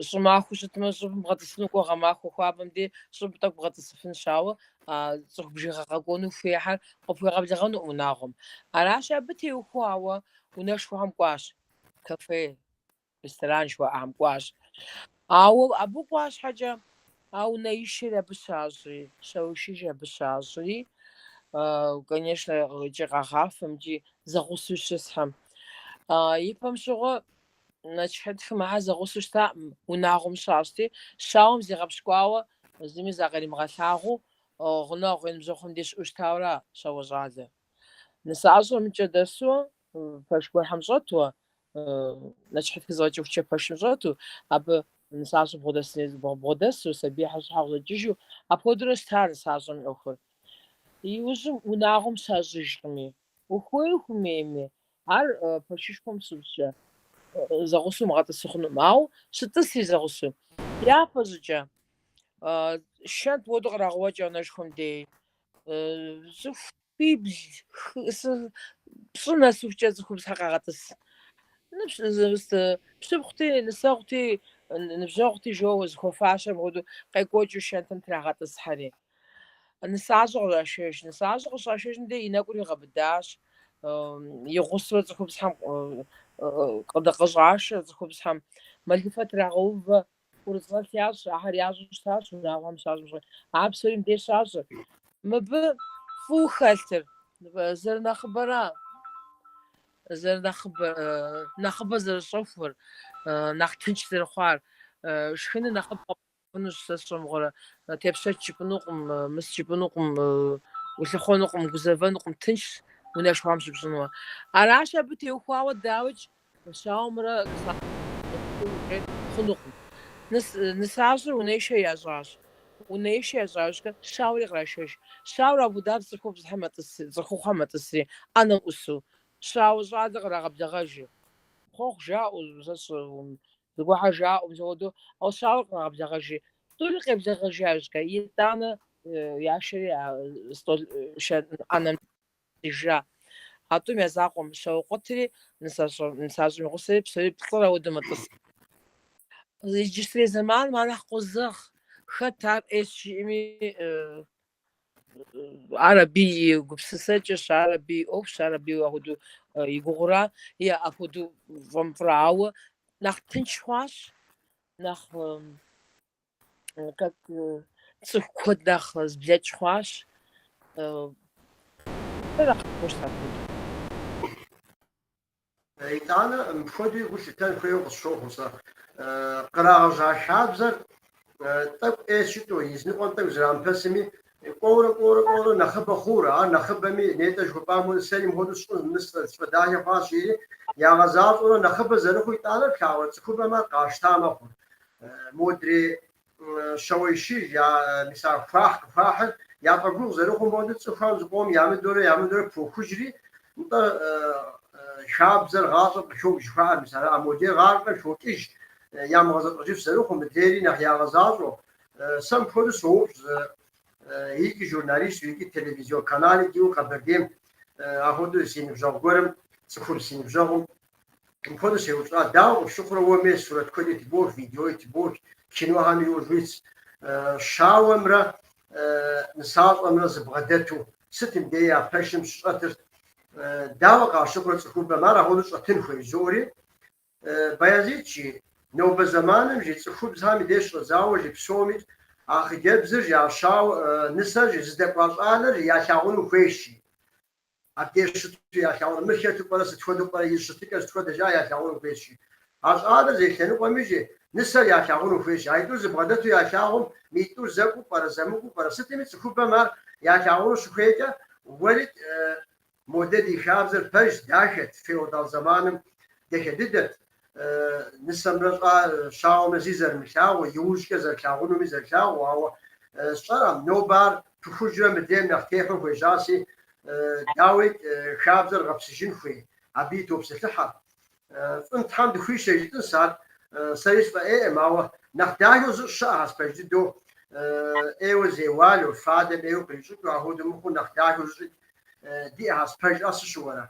S2: Щӏымахуэу щытмэ, щӏыбым бгъэтӏысыну кӏуэ гъэмахуэ хуабэм де щӏыб тӏэкӏу бгъэтӏысыфынщ, ауэ цӏыху бжыгъэ къэкӏуэну хуейхэр къыпхуегъэблэгъэнукъым унагъуэм. Аращи, абы теухуауэ унэшхуэхэм кӏуащ, кафе, ресторан жыхуаӏэхэм кӏуащ. Ауэ абы кӏуа щхьэкӏэ, а унэишэри абы щащӏри, щауэишэжри абы щащӏри, конечно, икӏи къагъафэм, икӏи зэгъусэу щысхэм. Ипэм щыгъуэ Нэчыхьытхым ахэр зэгъусэу щытакъым, унагъуэм щащӏти, щауэм зигъэпщкӏуауэ, зыми закъримыгъэлъагъуу, гъунэгъу и ныбжьэгъухэм деж щыӏэу щытауэра щауэ щӏалэр. Нысащӏэр мыкӏэ дэсу, пэш гуэрхэм щӏэту, нэчыхьытхыр зэфӏэкӏыхукӏэ пэшым щӏэту, абы нысащӏэм бгъудэсу, сабийхэр щӏыхьэу къыщӏэкӏыжу, апхуэдэурэ щыта нысащӏэм и ӏуэхур. Иужьым унагъуэм щащӏыжкъыми, ухуей ухуэмейми, Ар пэшышхуэм щыпщӏкӏэ зэгъусэу умыгъэтӏысу хъунукъым, ауэ щытӏысри зэгъусэу. Япэ щӏыкӏэ шэнт хуэдэу кърагъэувэкӏ унэшхуэм дей цӏыхуибл, пщӏы нэсыхукӏэ цӏыхубзхэр къагъэтӏыс. Пщыпхъути, нысэгъути, ныбжьэгъути жоуэ зыхуэфащэр апхуэдэу къекӏуэкӏыу шэнтым трагъэтӏысхьэри. Нысащӏэ къыщӏашэж. Нысащӏэ къыщӏашэжым дей и нэкӏур игъэбыдащ. И гъусэу цӏыхубзхэм къыщӏашэ цӏыхубзхэм мэлыфэ трагъэувэ, ӏурыцӏэлъ ящӏ, ахэр ящӏу щытащ, унагъуэм щащӏым щыгъуи. Ар псори мыбдеж щащӏыр. Мыбы фӏыуэ хэлъыр зэрынэхъыбэра, зэрынэхъыбэ, нэхъыбэ зэрыщӏэхуэр, нэхъ тынш зэрыхъуар, шхыныр нэхъыбэ Хъунущ, сэ сщӏэ мыгъуэрэ, тепщэч жыпӏэнукъым, мыс жыпӏэнукъым, улъыхъуэнукъым, гузэвэнукъым, тыншщ унэшхуэм щыпщӏынуэ. Аращ абы теухуауэ, дауикӏ, щауэмрэ нысащӏэмрэ хъунукъым. Нысащӏэр унэишэ ящӏащ. Унэишэ ящӏащкӏэ, щауэри кърашэж. Щауэр апхуэдабзэу цӏыхубзхэм мэтӏыс, цӏыхухъухэм мэтӏысри, ӏэнэм ӏусу. Щауэ щӏалэ кърагъэблэгъэжыр. Хъуэхъу жаӏэу, сэ зыгуэрхэр жаӏэу, мис апхуэдэу, ауэ щауэр кърагъэблэгъэжри. Тӏури къеблэгъэжа иужькӏэ, итӏанэ яшэри а стӏол ӏэнэм тӏысыжа. А тӏум я закъуэм щауэкъуэтри, нысащӏэм и гъусэри псори плӏыр ауэдэу мэтӏыс. Иджыпстурей зэманым ар нэхъ къозэгъ. Хэт ар ӏейщ жиӏэми, ар абы и гупсысэкӏэщ, ар абы и ӏуэхущ, ар абы апхуэдэу и гугъура е апхуэдэу фӏэмыфӏра. Ауэ нэхъ тынш хъуащ, нэхъ как цӏыху куэд нэхъ зблэкӏ хъуащ. Нэхъ къощтэ апхуэдэу.
S1: Итӏанэ мыпхуэдэуи гу лъытэн хуейуэ къысщохъу сэ. Кърагъэжьа хабзэр тӏэкӏу ӏейщ жытӏэу, изыныкъуэм тӏэкӏу зэрамыпэсми, кӏуэурэ, кӏуэурэ, кӏуэурэ нэхъыбэ хъуурэ, ар нэхъыбэми, нетӏэ жыхуэпӏам хуэдэу, сэри мыпхуэдэу сщӏын, мыр сфӏэдахэ хъуащ, жери, ягъэзащӏэурэ нэхъыбэ зэрыхъуу итӏанэ плъагъурэ цӏыхубэм ар къащта мэхъур. Модрей щауэишыж, я мис а хуахь къыхуахьыр яфӏэгугъу зэрыхъум хуэдэу цӏыхухэм зыкъом ямыдэурэ ямыдэурэ похужри, нтӏэ хабзэр гъащӏэм къыхокӏ жыхуаӏэр мис ара, модрей гъащӏэм хокӏыж, ямыгъэзэщӏэжыф зэрыхъум, мыдрейри нэхъ ягъэзащӏэу. Сэ мыпхуэдэу соупщӏ икӏи журналисту, икӏи телевизион канали диӏэу Къэбэрдейм апхуэдэу си ныбжьэгъу гуэрым, цӏыхубз си ныбжьэгъум, Мыпхуэдэу сеупщӏа, дауэ къыпщыхъурэ уэ мес сурэт куэди тыбох, видеои тыбох, кинохэми иужь уитщ. Щауэмрэ нысащӏэмрэ зыбгъэдэту сытым дей я пэшым щыщӏэтыр дауэ къащыхъурэ цӏыхубэм, ар апхуэдэу щӏэтын хуей жызоӏэри, Баязит жи, нобэ зэманым жи цӏыхубзхэм и деж щӏэдзауэ жи псоми а хъыджэбзыр жи, а щауэ нысэр жи зыдэкӏуа щӏалэр жи ялъагъуну хуейщ жи. Абдеж щыту ялъагъуну, мыр хэту пӏэрэ, сыт хуэдэу пӏэрэ, и щытыкӏэр сыт хуэдэ жаӏэ ялъагъуну хуейщ жи. А щӏалэр зей лъэныкъуэми жи, нысэр ялъагъуну хуейщ. Аитӏур зыбгъэдэту ялъагъум, митӏур зэкӏуу пӏэрэ, зэмыкӏуу пӏэрэ, сытми цӏыхубэм ар ялъагъуну щыхуейкӏэ, уэри модэ ди хабзэр пэж, дахэт, феодал зэманым дахэ дыдэт, нысэмрэ щауэмрэ зи зэрымылъагъуу, иужькӏэ зэрылъагъунуми зэрылъагъуу, ауэ сщӏэрэм, нобэ ар пыхужрэ мыдрейм нэхъ техьэу хуежьаси, дауи, хабзэр гъэпсыжын хуей, абыи топсэлъыхьэр. Фӏым Тхьэм дыхуишэ жытӏынщ ар, сэри сфӏэӏейкъым, ауэ нэхъ дахэу зыщӏ щыӏэхэщ пэж дыдэу, ӏейуэ зеуалэу, фадэм ӏейуэ кърищӏыкӏыу, апхуэдэу мыхъуу нэхъ дахэу зыщӏи диӏэхэщ, пэжӏэ сыщыуэрэ?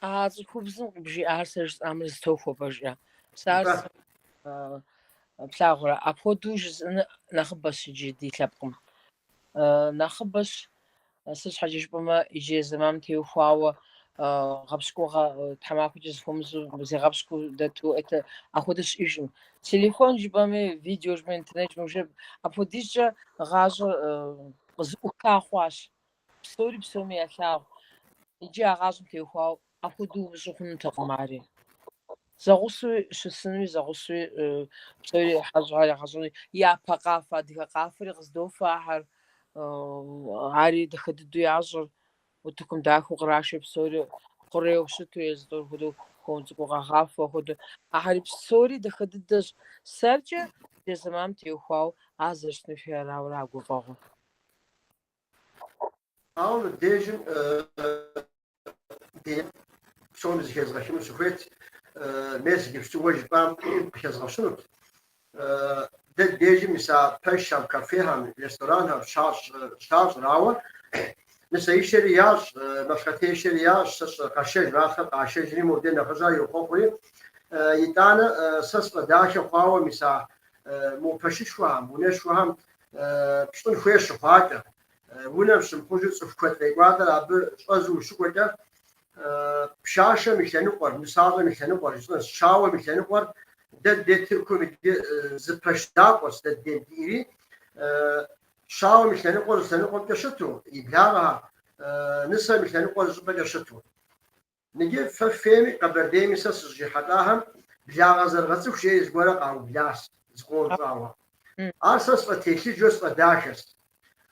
S2: А цӏыхубзым къыбжиӏар сэ жысӏамрэ зэтохуэ, пэжӏэ. Сэ ар плъагъурэ, апхуэдэу жысӏэныр нэхъыбэщ иджы ди лъэпкъым. Нэхъыбэщ, сыт щхьэкӏэ жыпӏэмэ, иджырей зэманым теухуауэ гъэпщкӏугъэ тхьэмахуэкӏэ зыхуэмызэу зигъэпщкӏуу дэту это апхуэдэ щыӏэжкъым. Телефон жыпӏэми, видео жыпӏэми, интернет жыпӏэми, уже апхуэдизкӏэ гъащӏэр къызэӏуха хъуащ. Псори псоми ялъагъу. Иджы а гъащӏэм теухуауэ апхуэдэу умыщӏу хъунутэкъым ари. Зэгъусэуи щысынуи, зэгъусэуи псори хьэщӏэхэр ягъэщӏэнуи. Япэ къафэ, адыгэ къафэри къыздофэ ахэр, ари дахэ дыдэу ящӏыр. Утыкум дахэу кърашэ псори хъурейуэ щыту, езы тӏур хуэдэу хуэм цӏыкӏуу къагъафэу апхуэдэу. Ахэри псори дахэ дыдэщ. Сэркӏэ ди зэманым теухуауэ ар зэрыщытын хуейр арауэ ара гуфӏэгъуэр.
S1: Ауэ мыбдежым ди псоми зыхезгъэхыну сыхуейт, мес иджыпсту уэ жыпӏам къыхэзгъэщынут. Дэ дежым мис а пэшхэм, кафехэм, ресторанхэм щащӏыр, ауэ нысэишэри ящӏ, мащхьэтешэри ящӏ, сэ сщӏэ къэшэж малъхъэр къашэжри, мобдей нэхъыжьар йохъуэхъури. Итӏанэ сэ сфӏэдахэ хъуауэ мис а мо пэшышхуэхэм, унэшхуэхэм пщӏын хуей щыхъуакӏэ, унэм щымыхъужу цӏыху куэд къекӏуалӏэр абы щӏэзу ущыкӏуэкӏэ, пщащэм и лъэныкъуэр, нысащӏэм и лъэныкъуэр, жысӏэнщ, щауэм и лъэныкъуэр дэ дей Тыркум иджы зы пэш закъуэщ дэ дей диӏэри, щауэм и лъэныкъуэр зы лъэныкъуэмкӏэ щыту, и благъэхэр, нысэм и лъэныкъуэр зы щӏыпӏэкӏэ щыту. Иджы фэ фейми Къэбэрдейми сэ сыщӏрихьэлӏахэм благъэ зэрыгъэцӏыху жери зыгуэрэ къаублащ зыкъом щӏауэ. Ар сэ сфӏэтелъыджэу сфӏэдахэщ.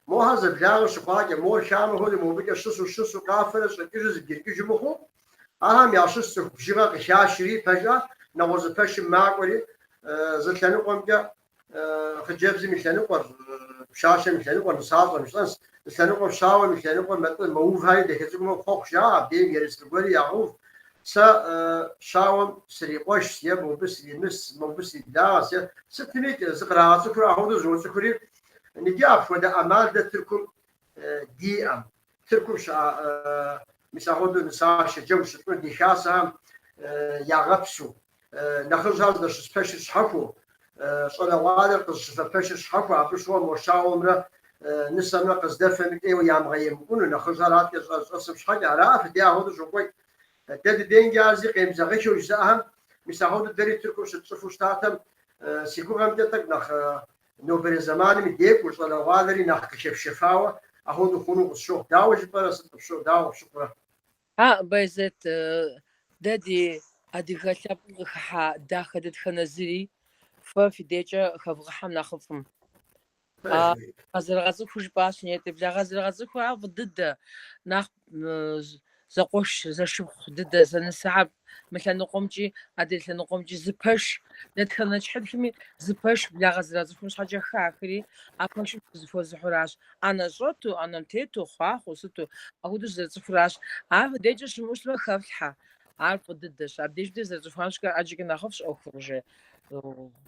S1: Мохэр зэблагъэ щыхъуакӏэ, мор хамэ хуэдэу мобыкӏэ щысу щысу къафэрэ щӏэкӏыжу зэбгрыкӏыжу мыхъуу, ахэм ящыщ цӏыху бжыгъэ къыхашри, пэжа, нэгъуэщӏ зы пэшым макӏуэри, зы лъэныкъуэмкӏэ хъыджэбзым и лъэныкъуэр, пщащэм и лъэныкъуэр, нысащӏэм жысӏэнщ, Лъэныкъуэм щауэм и лъэныкъуэм мэувхэри дахэ цӏыкӏумэ хъуэхъу жаӏэ, абдейм ерыскъы гуэри ягъэув. Сэ щауэм срикъуэшщ е мобы сримыс, мобы сриблагъэщ е сытми зыкърагъэцӏыхур ахуэдэу зоцӏыхури, иджы апхуэдэ ӏэмал дэ Тыркум диӏэм. Тыркум щыӏэ мис ахуэдэу нысашэ джэгу щытщӏыну ди хасэхэм ягъэпсу, нэхъыжьхэр здэщыс пэшыр щхьэхуэу, щӏалэгъуалэр къызыщыфэ пэшыр щхьэхуэу, абы щыгъуэ мо щауэмрэ нысэмрэ къыздэфэми ӏейуэ ямыгъэемыкӏуну, нэхъыжьхэр адэкӏэ щӏэсым щхьэкӏэ, ара фыдей ахуэдэу щокӏуэкӏ. Дэ дыдеймкӏэ ар зи къемызэгъыххэу жызыӏэхэм, мис ахуэдэу дэри Тыркум щытщӏыфу щытатэм, си гугъэмкӏэ тӏэкӏу нэхъ нобэрей зэманым декӏуу, щӏалэгъуалэри нэхъ къыхэпшэфауэ ахуэдэу хъуну къысщохъу. Дауэ жыпӏэрэ, сыт къыпщохъу, дауэ къыпщыхъурэ?
S2: А, Байзэт, дэ ди адыгэ лъэпкъым къыхыхьа дахэ дэтхэнэ зыри фэ фи декӏэ хэвгъыхьэм нэхъыфӏым. А, къэзэрыгъэцӏыхуу жыпӏащ, нетӏэ, благъэ зэрыгъэцӏыху ар фӏы дыдэ, нэхъ зэкъуэш, зэшыпхъу дыдэ, зэнысэхьэр мы лъэныкъуэмкӏи, адрей лъэныкъуэмкӏи зы пэш, дэтхэнэ нэчыхьытхми зы пэш благъэ зэрыгъэцӏыхум щхьэкӏэ хахри, а пэшым зыхуэзыхьуращ. ӏэнэ щӏэту, ӏэнэм тету, хъуахъуэу, сыту, апхуэдэу зэрыцӏыхуращ. Ар фи декӏэ щымыӏэу щытмэ, хэфлъхьэ. Ар фӏы дыдэщ. Абдеж дыдэ зэрыцӏыхуам щхьэкӏэ ӏэджэкӏэ нэхъыфӏщ ӏуэхур уже.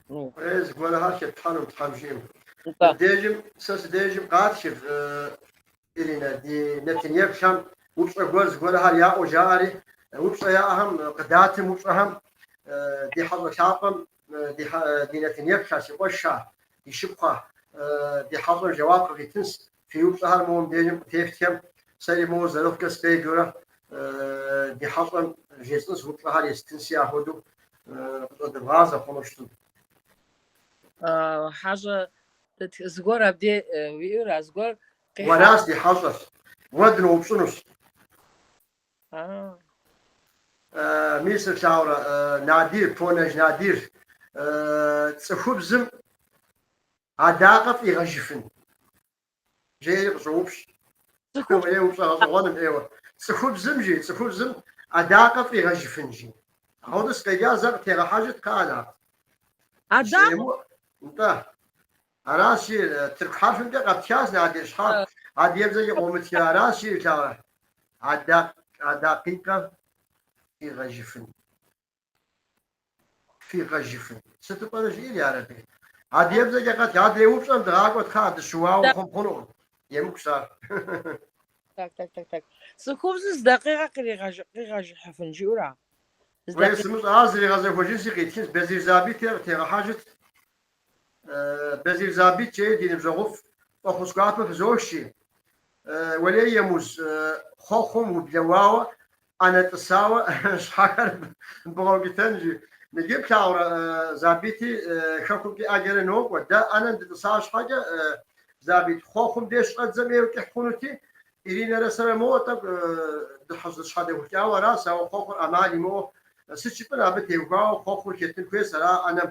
S2: Ну.
S1: Е зыгуэрхэр хэтлъхьэну Тхьэм жиӏэм. Мыбдежым, сэ си дежым къатхыр, Иринэ, ди нэтынеплъхэм упщӏэ гуэр зыгуэрхэр яӏэу жаӏэри, упщӏэ яӏэхэм къыдатым упщӏэхэм ди хьэщӏэ лъапӏэм ди нэтынеплъхэ, си къуэшхэ, ди шыпхъухэ, ди хьэщӏэм жэуап къывитынщ. Фи упщӏэхэр моуэ мыбдежым къытефтхэм, сэри моуэ зэрыхъукӏэ сыкъеджэурэ ди хьэщӏэм жесӏынщ, упщӏэхэр естынси, апхуэдэу къыщӏэдывгъадзэ хъуну щытым.
S2: Хьэщӏэ зыгуэр абдей уиӏэра, зыгуэр
S1: къихьа? Уэращ ди хьэщӏэр. Уэ дыноупщӏынущ. Мис плъагъурэ, Надир, Понэж Надир, цӏыхубзым адакъэ фӏигъэжыфын? Жери къыщӏоупщӏ. Е упщӏэ гъэщӏэгъуэным ӏейуэ. Цӏыхубзым жи, цӏыхубзым адакъэ фӏигъэжыфын жи. Ауэдэу сыкъеджа зэ къытегъэхьэжыт, кхъыӏэ, Нарт.
S2: Адакъэ?
S1: Нтӏэ. Аращи, тырку хьэрфымкӏэ къэптхащ, Надир, щхьэ адыгэбзэкӏэ къомытхэ, аращи, плъагъурэ, адакъикъэ фӏигъэжыфын. Фӏигъэжыфын. Сыту пӏэрэ жиӏэр, ярэби? Адыгэбзэкӏэ къэтх, адрей упщӏэм дыгъакӏуэ, кхъыӏэ, дыщыуауэ хъум хъунукъым. Емыкӏущ ар.
S2: Так, так, так, так. Цӏыхубзым зы дакъикъэ къигъэжыхьыфын жиӏэура?
S1: Зы Уей, дакъикъэ. сымыщӏэ, ар зэригъэзэхуэжынси къитхынщ. Безир Забит къытегъэхьэжыт. Безир Забит жери ди ныбжьэгъуфӏ, фӏэхъус гуапэ фызох жи. Уэлей Емуз, хъуэхъум ублэуауэ, ӏэнэ тӏысауэ щхьэхэр бгъэукӏытэн жи. Иджы плъагъурэ, Забити хэкумкӏи ӏэджэрэ нокӏуэ. Дэ ӏэнэм дытӏыса щхьэкӏэ, Забит хъуэхъум деж щӏэддзэм ӏейуэ кӏыхь хъунути, Иринэрэ сэрэ моуэ тӏэкӏу дыщхьэдэхукӏауэ аращ, ауэ хъуэхъур ӏэмал имыӏэу сыт жыпӏэн абы теухуауэ хъуэхъур хэтын хуейщ, ара ӏэнэм.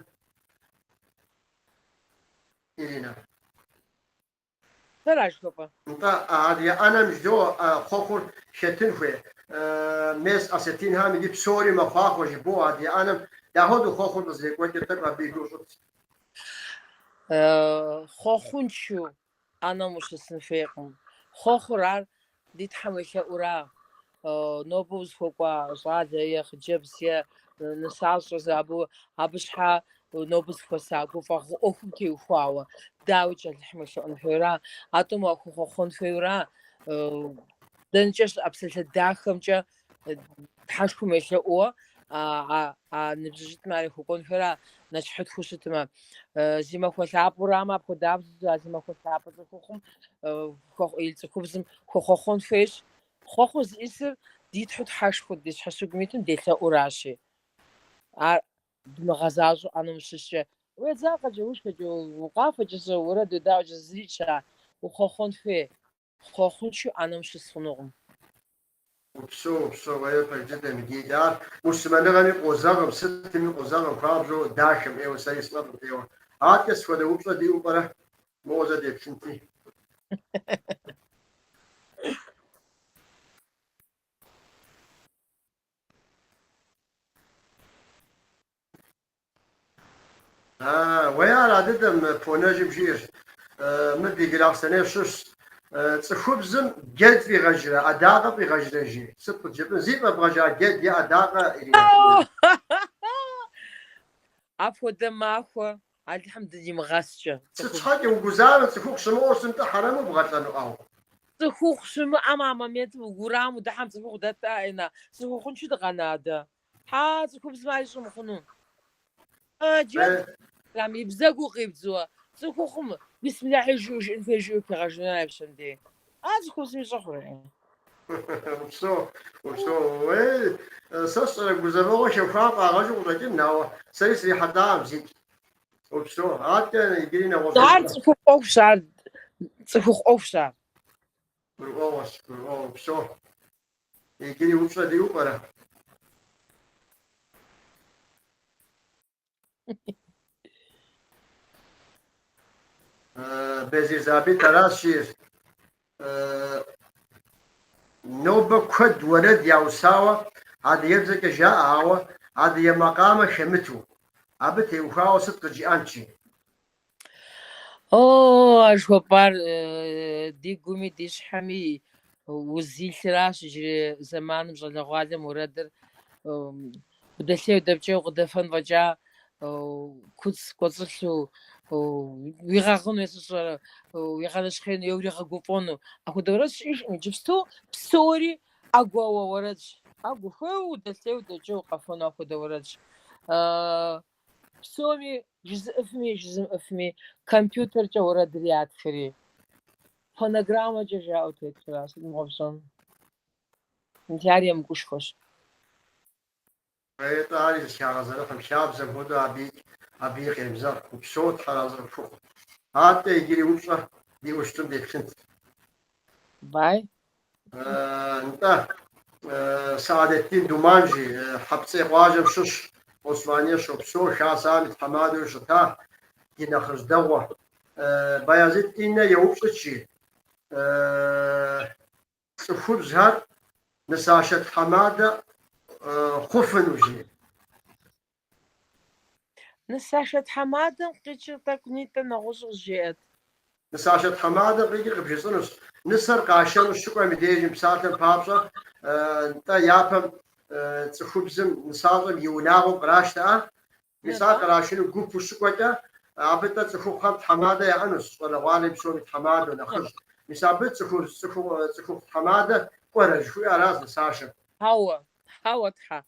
S1: Иринэ.
S2: Сэра жыхуэпӏэ?
S1: Нтӏэ, адыгэ ӏэнэм жыдоӏэ хъуэхъур хэтын хуей. Мес осетинхэм иджы псори мэхъуахъуэ жыбоӏэ адыгэ ӏэнэм. Дапхуэдэу хъуэхъур къызэрекӏуэкӏыр тӏэкӏу абы и гугъу щӏыт.
S2: Хъуэхъуншэу ӏэнэм ущысын хуейкъым. Хъуэхъур ар ди Тхьэм уелъэӏура. Нобэ узыхуэкӏуа щӏалэ е хъыджэбз е нысащӏэ зэ абы щхьа нобэ зыхуэса гуфӏэгъуэ ӏуэхум теухуауэ, дауикӏ Алыхьым уелъэӏун хуейра, а тӏум уахуэхъуэхъун хуейра, дэнэкӏэ щыӏэ псалъэ дахэмкӏэ Тхьэшхуэм уелъэӏууэ а ныбжьыщӏитӏым ар яхуэкӏуэн хуейра, нэчыхьытхыу щытмэ. Зи махуэ лъапӏэурамэ, апхуэдабзэу а зи махуэ лъапӏэ цӏыхухъум и цӏыхубзым хуэхъуэхъун хуейщ. Хъуэхъур зиӏысыр ди Тхьэу Тхьэшхуэ ди щхьэщыгум итым делъэӏуращи. Ар дымыгъэзащӏэу ӏэнэм ущыскӏэ, уедзакъэкӏэ, ушхэкӏэ, укъафэкӏэ, сэ уэрэд уедаӏуэкӏэ зырикӏщ ар. Ухъуэхъун хуей. Хъуэхъуншэу ӏэнэм ущыс хъунукъым.
S1: Упсэу, упсэу, уей, пэж дыдэм иджы ар муслъымэныгъэми къозэгъым, сытми къозэгъым, хуабжьу дахэм ӏейуэ, сэри сфӏэфӏым ӏейуэ. Адэкӏэ сыт хуэдэ упщӏэ диӏэу пӏэрэ? Моуэ зэ деплъынти. Уей, ара дыдэм Понэжым жиӏэр. Мыр ди Джылахъстэней щыщщ. Цӏыхубзым джэд фӏигъэжрэ, адакъэ фӏигъэжрэ жи? Сыт къыджепӏэн? Зи фӏэбгъэжа джэд е адакъэ, Иринэ?
S2: Апхуэдэ махуэ Алыхьым дынимыгъэскӏэ.
S1: Сыт щхьэкӏэ угузавэ цӏыхухъу щымыӏэу щытым хьэрэму бгъэлӏэну ӏэу?
S2: Цӏыхухъу щымыӏэм а моментым урамым удыхьэм цӏыхухъу дэтаӏына, цӏыхухъуншэу дыкъэна дэ. Хьа, цӏыхубзым ар ищӏэ мыхъуну. Джэд и бзэгу къибдзуэ, цӏыхухъум бисмиллахьи жыӏэу жыӏэн хуей жыӏэу пигъэжыну ара пщэм дей. А цӏыхубзым ищӏэ хъурэ?
S1: Упсэу, упсэу. Уей, сэ сщӏэрэ гузэвэгъуэ хэхуам фӏагъэжу къыщӏэкӏын, ауэ сэри срихьэлӏакъым зикӏ. Упсэу. Адэкӏэ иджыри нэгъуэщӏ
S2: Ар цӏыхухъу ӏуэхущ, ар цӏыхухъу ӏуэхущ ар.
S1: Гурыӏуэгъуэщ, гурыӏуэгъуэ, упсэу. Иджыри упщӏэ диӏэу пӏэрэ? Безир Забит аращ жиӏэр. Нобэ куэд уэрэд яусауэ адыгэбзэкӏэ жаӏэ, ауэ адыгэ макъамэ хэмыту. Абы теухуауэ сыт къыджиӏэнт, жи?
S2: О, а жыхуэпӏар ди гуми ди щхьэми уз илъыращ иджырей зэманым щӏалэгъуалэм уэрэдыр удэлъей удэпкӏей укъыдэфэн фӏэкӏа куцӏ кӏуэцӏылъу уигъэгъыну е сыт сщӏэрэ, уигъэнэщхъеину е уригъэгуфӏэну. Апхуэдэ уэрэд щыӏэжкъым иджыпсту псори ӏэгуауэ уэрэдщ. ӏэгу ухуейуэ удэлъей удэпкӏей укъэфэну апхуэдэ уэрэдщ. Псоми жызыӏэфми жызымыӏэфми компьютеркӏэ уэрэдыр ятхри, фонограммэкӏэ жаӏэу тетра, сыт мыгъуэ пщӏэн? Мис ар емыкӏушхуэщ.
S1: Атӏэ ари зыхагъэзэрыхьым хабзэм хуэдэу абыи къемызэгъ. Упсэу, Тхьэразэ къыпхухъу. Адэкӏэ иджыри упщӏэ диӏэу щытым деплъынт.
S2: Бай.
S1: Нтӏэ, Саадеттин Думан жи, Хьэпцӏей къуажэм щыщ, Османие щопсэу, Хасэм и тхьэмадэу щыта ди нэхъыжь дэгъуэ. Баязит Иннэ еупщӏыт жи, цӏыхубзхэр нысашэ тхьэмадэ хъуфыну жи.
S2: Нысашэ тхьэмадэм къикӏыр тӏэкӏунитӏэ нэгъуэщӏу къызжеӏэт.
S1: Нысашэ тхьэмадэм къикӏыр къыбжесӏэнущ. Нысэр къашэну щыкӏуэм и дежым псалъэм папщӏэ, нтӏэ, япэм цӏыхубзым нысащӏэм и унагъуэм къраштэӏэ. Мис ар кърашыну гупу щыкӏуэкӏэ, абы тӏэ цӏыхухъухэм тхьэмадэ яӏэнущ, щӏалэгъуалэм псоми тхьэмадэу, нэхъыжь. Мис абы цӏыхухъу тхьэмадэ кӏуэрэ жыхуиӏэр аращ нысашэм.
S2: Хьэуэ, хьэуэ, тхьэ.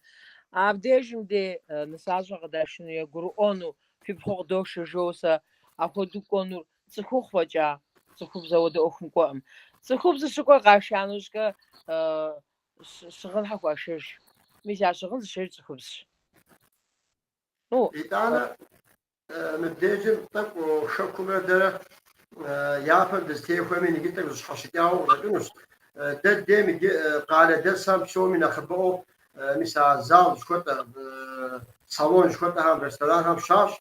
S2: Абдежым де нысащӏэ къыдашыну е гурыӏуэну, фи пхъу къыдошэ жоуэ сэ апхуэдэу кӏуэнур цӏыхухъу фӏэкӏа, цӏыхубз ауэдэ ӏуэхум кӏуэӏым. Цӏыхубзыр щыкӏуэр къаша нэужькӏэ щыгъынхэр хуашэж. Мис а щыгъын зыщэж цӏыхубзщ.
S1: Ну, Итӏанэ мыбдежым тӏэкӏу хэкумрэ дэрэ япэм дызытехуэми иджы тӏэкӏу зыщхьэщыкӏауэ къыщӏэкӏынущ. Дэ дейм иджы къалэдэсхэм псоми нэхъыбэӏуэу мис а зал жыхуэтӏэ, салон жыхуэтӏэхэм, ресторанхэм щащӏ.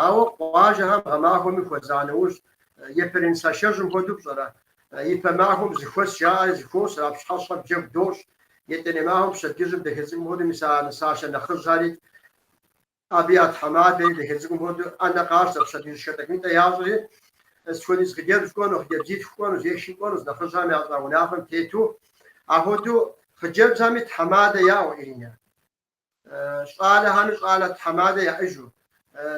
S1: Ауэ къуажэхэм гъэмахуэми хуэза нэужь, япэрей нысашэжьым хуэдэу пщӏэрэ, ипэ махуэм зэхуэс жаӏэри зэхуос, а пщыхьэщхьэм джэгу дощӏ. Етӏанэ махуэм пщэдджыжьым дахэ цӏыкӏум хуэдэу мис а нысашэ нэхъыжьхэри, Абы я тхьэмадэри дахэ цӏыкӏум хуэдэу ӏэнэ къащтэ, пщэдджыжьышхэ тӏэкӏунитӏэ ящӏри, сыт хуэдиз хъыджэбз кӏуэну, хъыджэбзитху кӏуэнущ е хы кӏуэнущ, нэхъыжьхэм ящӏа унафэм тету. Апхуэдэу хъыджэбзхэми тхьэмадэ яӏэу, Иринэ. Щӏалэхэми щӏалэ тхьэмадэ яӏэжу.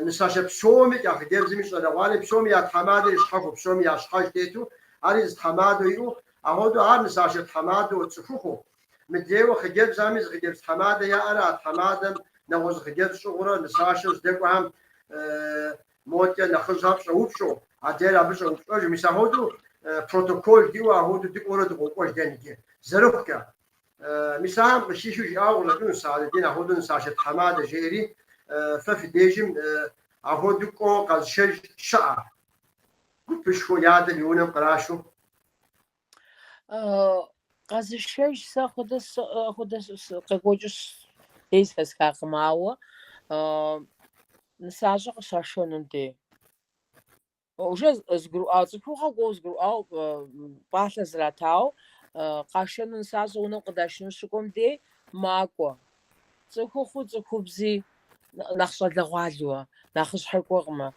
S1: Нысашэ псомикӏ, а хъыджэбзми щӏалэгъуалэми псоми я тхьэмадэри щхьэхуэу, псоми я щхьэж тету, ари зы тхьэмадэу иӏэу, апхуэдэу ар нысашэ тхьэмадэу цӏыхухъуу, Мыдрейуэ хъыджэбзхэми зы хъыджэбз тхьэмадэ яӏэрэ а тхьэмадэм нэгъуэщӏ зы хъыджэбз щӏыгъурэ нысашэу здэкӏуэхэм модкӏэ нэхъыжьхэм щӏэупщӏэу, адрейр абы щӏэупщӏэжу. Мис апхуэдэу протокол диӏэу апхуэдэу дыкӏуэурэ дыкъокӏуэж дэ иджы. Зэрыхъукӏэ. Мис ахэм къыхихыу жиӏауэ къыщӏэкӏынущ Саадеттин апхуэдэу нысашэ тхьэмадэ жеӏэри, фэ фи дежым апхуэдэу кӏуэуэ къэзышэж щыӏэ? Гупышхуэу и адэм и унэм кърашу.
S2: Къэзышэж сэ хуэдэ хуэдэ къекӏуэкӏыу зэи зэхэсхакъым, ауэ нысащӏэ къыщашэнум дей. Уже зыгурыӏуауэ, цӏыхугъэ кӏуэуэ зыгурыӏуауэ, пӏалъэ зратауэ, къашэну нысащӏэ унэм къыдашыну щыкӏуэм дей макӏуэ. Цӏыхухъуу цӏыхубзи нэхъ щӏалэгъуалэуэ, нэхъыщхьэр кӏуэкъымэ.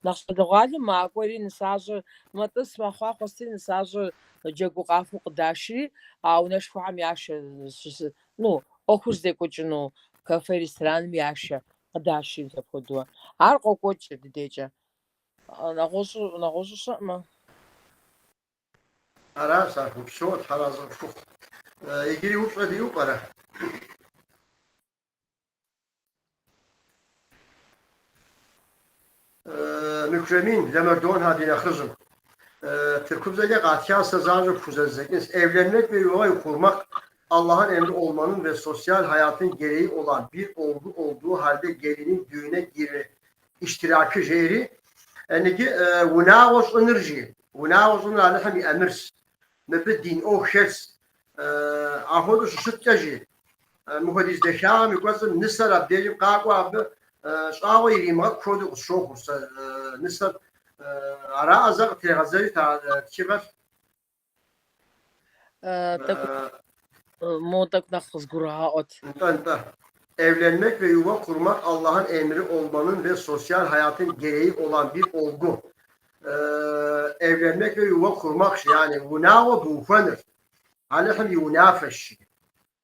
S2: Нэхъ щӏалэгъуалэу макӏуэри нысащӏэр мэтӏыс, мэхъуахъуэ сытри нысащӏэр джэгуу къафэу къыдашри, а унэшхуэхэм яшэ, ну, ӏуэхур здекӏуэкӏыну кафе, рестораным яшэ, къыдашри мис апхуэдэу. Ар къокӏуэкӏ ди дежкӏэ. Нэгъуэщӏу, нэгъуэщӏу щыӏэмэ.
S1: Аращ ар, упсэу, Тхьэр арэзы къыпхухъу. Иджыри упщӏэ диӏэу пӏэрэ? Мюкремин, Ламардонхэ ди нэхъыжьым. Тыркубзэкӏэ къатха сэ занщӏэу пхузэздзэкӏынщ. Evlenmek ve yuva kurmak Allah'ın emri olmanın ve sosyal hayatın gereği olan bir olgu olduğu halde gelinin düğüne gire iştirakı жери ныджы унагъуэ щӏыныр жи. Унагъуэ щӏыныр Алыхьым и ӏэмырщ. Мыбы дин ӏуэху хэлъщ. Ахуэдэу щыщыткӏэ жи. Мыхуэдиз дахагъэм и кӏуэцӏым нысэр абдежым къакӏуэ абы щӏагъуэ иримыгъэкӏу хуэдэу къысщохъур сэ нысэр. Араӏэ зэ къытрегъэзэжыт а тхыгъэр.
S2: Тӏэкӏу мо тӏэкӏу нэхъ къызгурыгъаӏуэт.
S1: Нтӏэ, нтӏэ. Evlenmek ve yuva kurmak Allah'ın emri olmanın ve sosyal hayatın gereği olan bir olgu. Evlenmek ve yuva kurmak yani унагъуэ быухуэныр Алыхьым и унафэщ.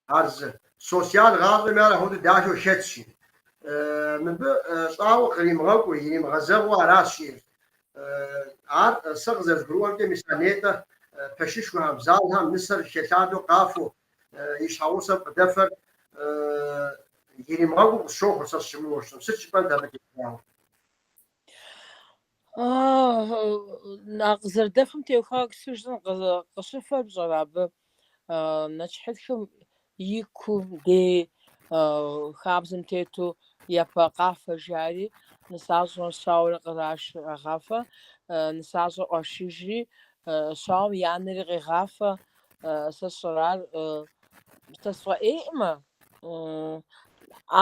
S1: Ар зы. Социал гъащӏэми ар апхуэдэу дахэу хэтщ. Мыбы щӏагъуэ къримыгъэкӏуу, иримыгъэзэгъыу аращ жиӏэр. Ар сэ къызэрызгурыӏуэмкӏэ, мис а нетӏэ пэшышхуэхэм, залхэм нысэр хэлъадэу къафэу, и щхьэгъусэм къыдэфэр иримыгъэкӏуу къысщохъур сэ сщымыуэу щытым. Сыт жыпӏэнт абы теухуауэ?
S2: А къызэрыдэфэм теухуауэ сыжысын къыщыфэр пщӏэрэ абы нэчыхьытхым и кум дей хабзэм тету япэ къафэ жари, нысащӏэмрэ щауэрэ къраш къагъафэ, нысащӏэр ӏуашыжри, щауэм и анэри къегъафэ, сэ сщӏэрэ ар сэ сфӏэӏейкъымэ,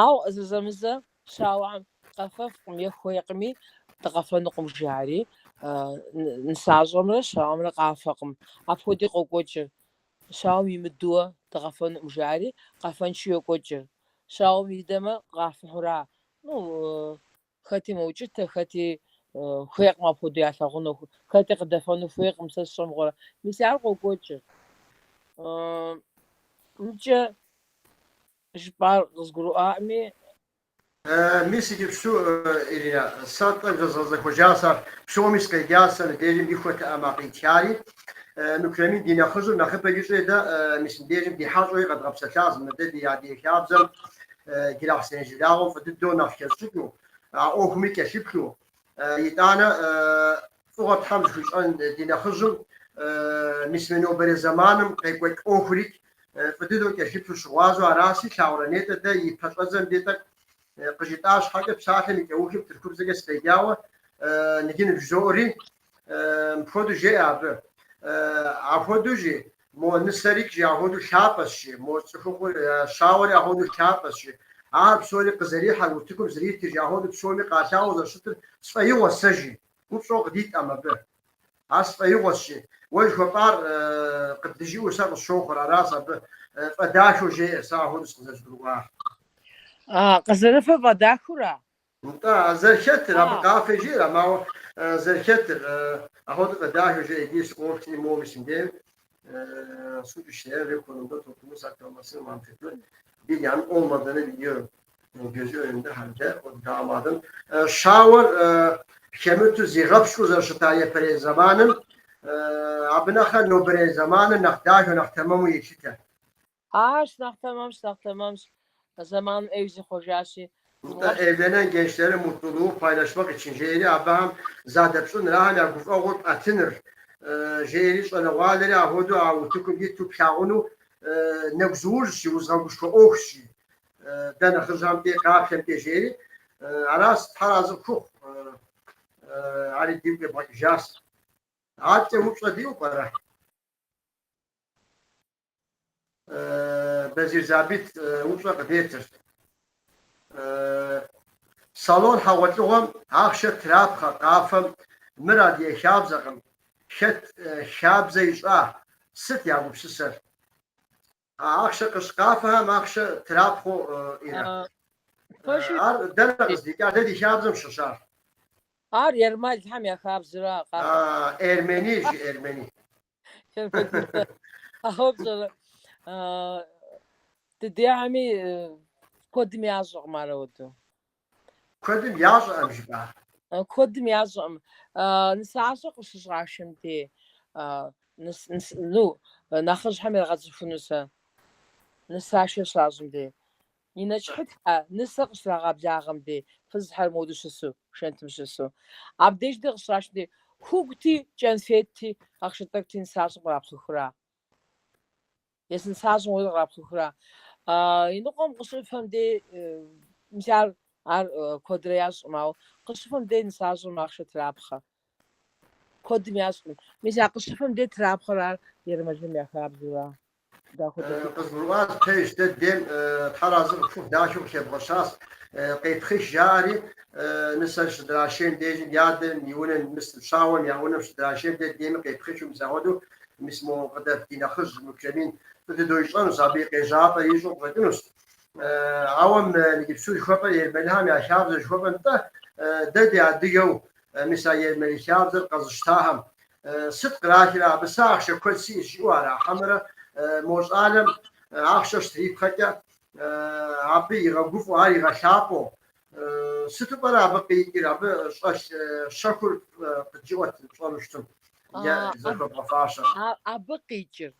S2: ауэ зэзэмызэ Щауэхэм къэфэфкъым е хуейкъыми, дыкъэфэнукъым жари, нысащӏэмрэ щауэмрэ къафэкъым. Апхуэди къокӏуэкӏыр. Щауэм имыдууэ дыкъэфэнукъым жари, къафэншэу йокӏуэкӏыр. Щауэм идэмэ, къафэхура. Ну, хэти мэукӏытэ, хэти хуейкъым апхуэдэу ялъагъуну, хэти къыдэфэну хуейкъым, сэ сщӏэ мыгъуэрэ. Мис ар къокӏуэкӏыр. Мыкӏэ жыпӏар къызгурыӏуаӏыми.
S1: Мис иджыпсту, Иринэ, сэ тӏэкӏу зэзгъэзэхуэжащ ар, псоми сыкъеджащ сэ мыдежым ихуэтэӏым а къитхари. Мюкремин ди нэхъыжьыр нэхъыбэкӏи щӏедэ, мис мыдежым ди хьэщӏэуи къэдгъэпсэлъащ, мыдэ ди адыгэ хабзэм Джылахъстэней жылагъуэм фӏы дыдэу нэхъ хэсщӏыкӏыу, а ӏуэхуми кӏэлъыплъу. Итӏанэ фӏыгъуэ Тхьэм зыхуищӏэн ди нэхъыжьым мис мы нобэрей зэманым къекӏуэкӏ ӏуэхурикӏ фӏы дыдэу кӏэлъыплъу щыгъуазэу араси, лъагъурэ нетӏэ дэ и пэщӏэдзэм дей тӏэкӏу къыжытӏа щхьэкӏэ псалъэм и кӏэухым тыркубзэкӏэ сыкъеджауэ ныджы ныбжызоӏэри, мыпхуэдэу жеӏэ абы. Апхуэдэу жи, мо нысэрикӏ жи, апхуэдэу лъапӏэщ жи, мо цӏыхухъур щауэри апхуэдэу лъапӏэщ жи. Ар псори къызэрихьэр, утыкум зэритыр жи, апхуэдэу псоми къалъагъуу зэрыщытыр сфӏэигъуэщ сэ жи. Упщӏэу къыдитӏэм абы. Ар сфӏэигъуэщ жи. Уэ жыхуэпӏар къыбдыжиӏэу сэ къысщохъур, аращ абы фӏэдахэу жеӏэ, сэ апхуэдэу сыкъызэрыгурыӏуар.
S2: А, къызэрыфэр фӏэдахэура?
S1: Нтӏэ, а зэрыхэтыр, абы къафэ жиӏэрэм, ауэ зэрыхэтыр, апхуэдэу фӏэдахэу жеӏэ, иджы сыкъоплъри моуэ мис мыдейм suç işleyen ve konumda toplumu saklanmasının mantıklı bir yan olmadığını biliyorum. Gözü önünde halde o damadın. Щауэр хэмыту зигъэпщкӏуу зэрыщыта япэрей зэманым, абы нэхърэ нобэрей зэманыр нэхъ дахэу, нэхъ тэмэму елъытэ.
S2: Арщ, нэхъ тэмэмщ, нэхъ тэмэмщ. Зэманым ӏейуэ зихъуэжащи.
S1: Нтӏэ, evlenen gençlerin mutluluğu paylaşmak için жери абыхэм задэпщӏыныр, ахэм я гуфӏэгъуэр пӏэтыныр, жери щӏалэгъуалэри апхуэдэу а утыкум иту плъагъуну нэгузыужьщи, узыгъэгушхуэ ӏуэхущи, дэ нэхъыжьхэмкӏи къаплъэмкӏэ жери. Аращ, Тхьэр арэзы къыпхухъу, ари дигу къебгъэкӏыжащ. Адэкӏэ упщӏэ диӏэу пӏэрэ? Бэзир Забит упщӏэ къыдетыр. Салон хьэгъуэлӏыгъуэм ахъшэ трапхъэ къафэм мыр адыгэ хабзэкъым, хэт хабзэ ищӏа, сыт я гупсысэр? А ахъшэ къыщ къафэхэм ахъшэ трапхъэу Ирэ.
S2: Пэжу
S1: Ар дэнэ къыздикӏар, дэ ди хабзэм щыщ ар?
S2: Ар ермэлхэм я хабзэра къафэ.
S1: А, эрмени, жи, эрмени.
S2: Ермэлы. Ауэ пщӏэрэ, дыдейхэми куэдым ящӏэкъым ар ауэдэу.
S1: Куэдым ящӏэкъым жыпӏа?
S2: Куэдым ящӏэкъым. Нысащӏэ къыщыщӏашэм дей, ну, нэхъыжьхэм ирагъэцӏыхуну сэ, нысашэ щащӏым дей. И нэчыхьытхэ, нысэ къыщрагъэблагъэм дей, фызхэр моду щысу, шэнтым щысу. Абдеж дей къыщрашэм дей, хугути, кӏэнфетти, ахъшэ тӏэкӏути нысащӏэм кърапхъыхура. Езы нысащӏэм хуэдэу кърапхъыхура. Иныкъуэм къыщыфэм дей, мис ар ар куэдрэ ящӏкъым, ауэ къыщыфэм дей нысащӏэм ахъшэ трапхъэ. Куэдым ящӏкъым. Мис а къыщыфэм дей трапхъэр ар ермэлым я хабзэра.
S1: Къызгурыӏуащ, пэжщ, дэ дейм Тхьэр арэзы къыпхухъу дахэу къыхэбгъэщащ, къепхъых жаӏэри, нысэр щыдрашейм дежым и адэм и унэм, мис щауэм я унэм щыдрашейм дэ дейми къепхъыхыу мис ахуэдэу, мис мо къыдэт ди нэхъыжь Муклэмин фӏы дыдэу ищӏэнущ, абы и къежьапӏэр ищӏэу къыщӏэкӏынущ. Ауэ мы иджыпсту жыхуэпӏэр ермэлыхэм я хабзэ жыхуэпӏэм, нтӏэ, дэ ди адыгэу мис а ермэлы хабзэр къэзыщтахэм Сыт кърахрэ абы, сэ ахъшэ куэд сиӏэщ жиӏэу ара, хьэмэрэ мо щӏалэм ахъшэ щытрипхъэкӏэ абы игъэгуфӏэу, ар игъэлъапӏэу, сыту пӏэрэ абы къикӏыр, абы щӏэлъ щэхур къыджыӏуэт пщӏэну щытым е зэхуэбгъэфащэр?
S2: Абы къикӏыр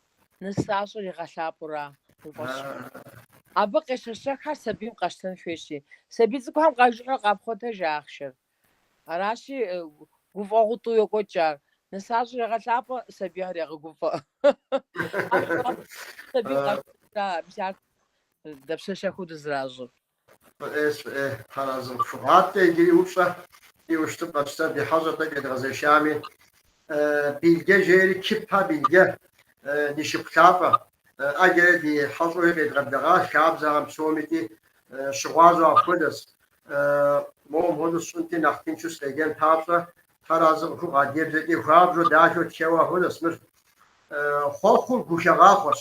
S2: нысащӏэр игъэлъапӏэура уи фӏэщ? Абы къещэщэххэр сабийм къэщтэн хуейщи, сабий цӏыкӏухэм къажыхьу къапхъуэтэж ахъшэр. Аращи, гуфӏэгъуэу тӏу йокӏуэкӏ ар. Нысащӏэр егъэлъапӏэ, сабийхэр егъэгуфӏэ. Сабийм къэщтэжа, мис ар дапщэщ апхуэдэу зэращӏыр?
S1: Фӏы ӏейщ, фӏы ӏей, Тхьэр арэзы къыпхухъу. Адэкӏэ иджыри упщӏэ диӏэу щытым къэтщтэн ди хьэщӏэр тӏэкӏу едгъэзэшами. Билгэ жери Кипа Билгэ, ди шыпхъу лъапӏэ, ӏэджэрэ ди хьэщӏэуи къедгъэблэгъащ, хабзэхэм псомикӏи щыгъуазэу апхуэдэщ. Моуэ мыпхуэдэу сщӏынти, нэхъ тыншу сыкъеджэн папщӏэ, Тхьэр арэзы къыхухъу, адыгэбзэкӏи хуабжьу дахэу тхэуэ апхуэдэщ мыр. Хъуэхъур гухэгъахъуэщ.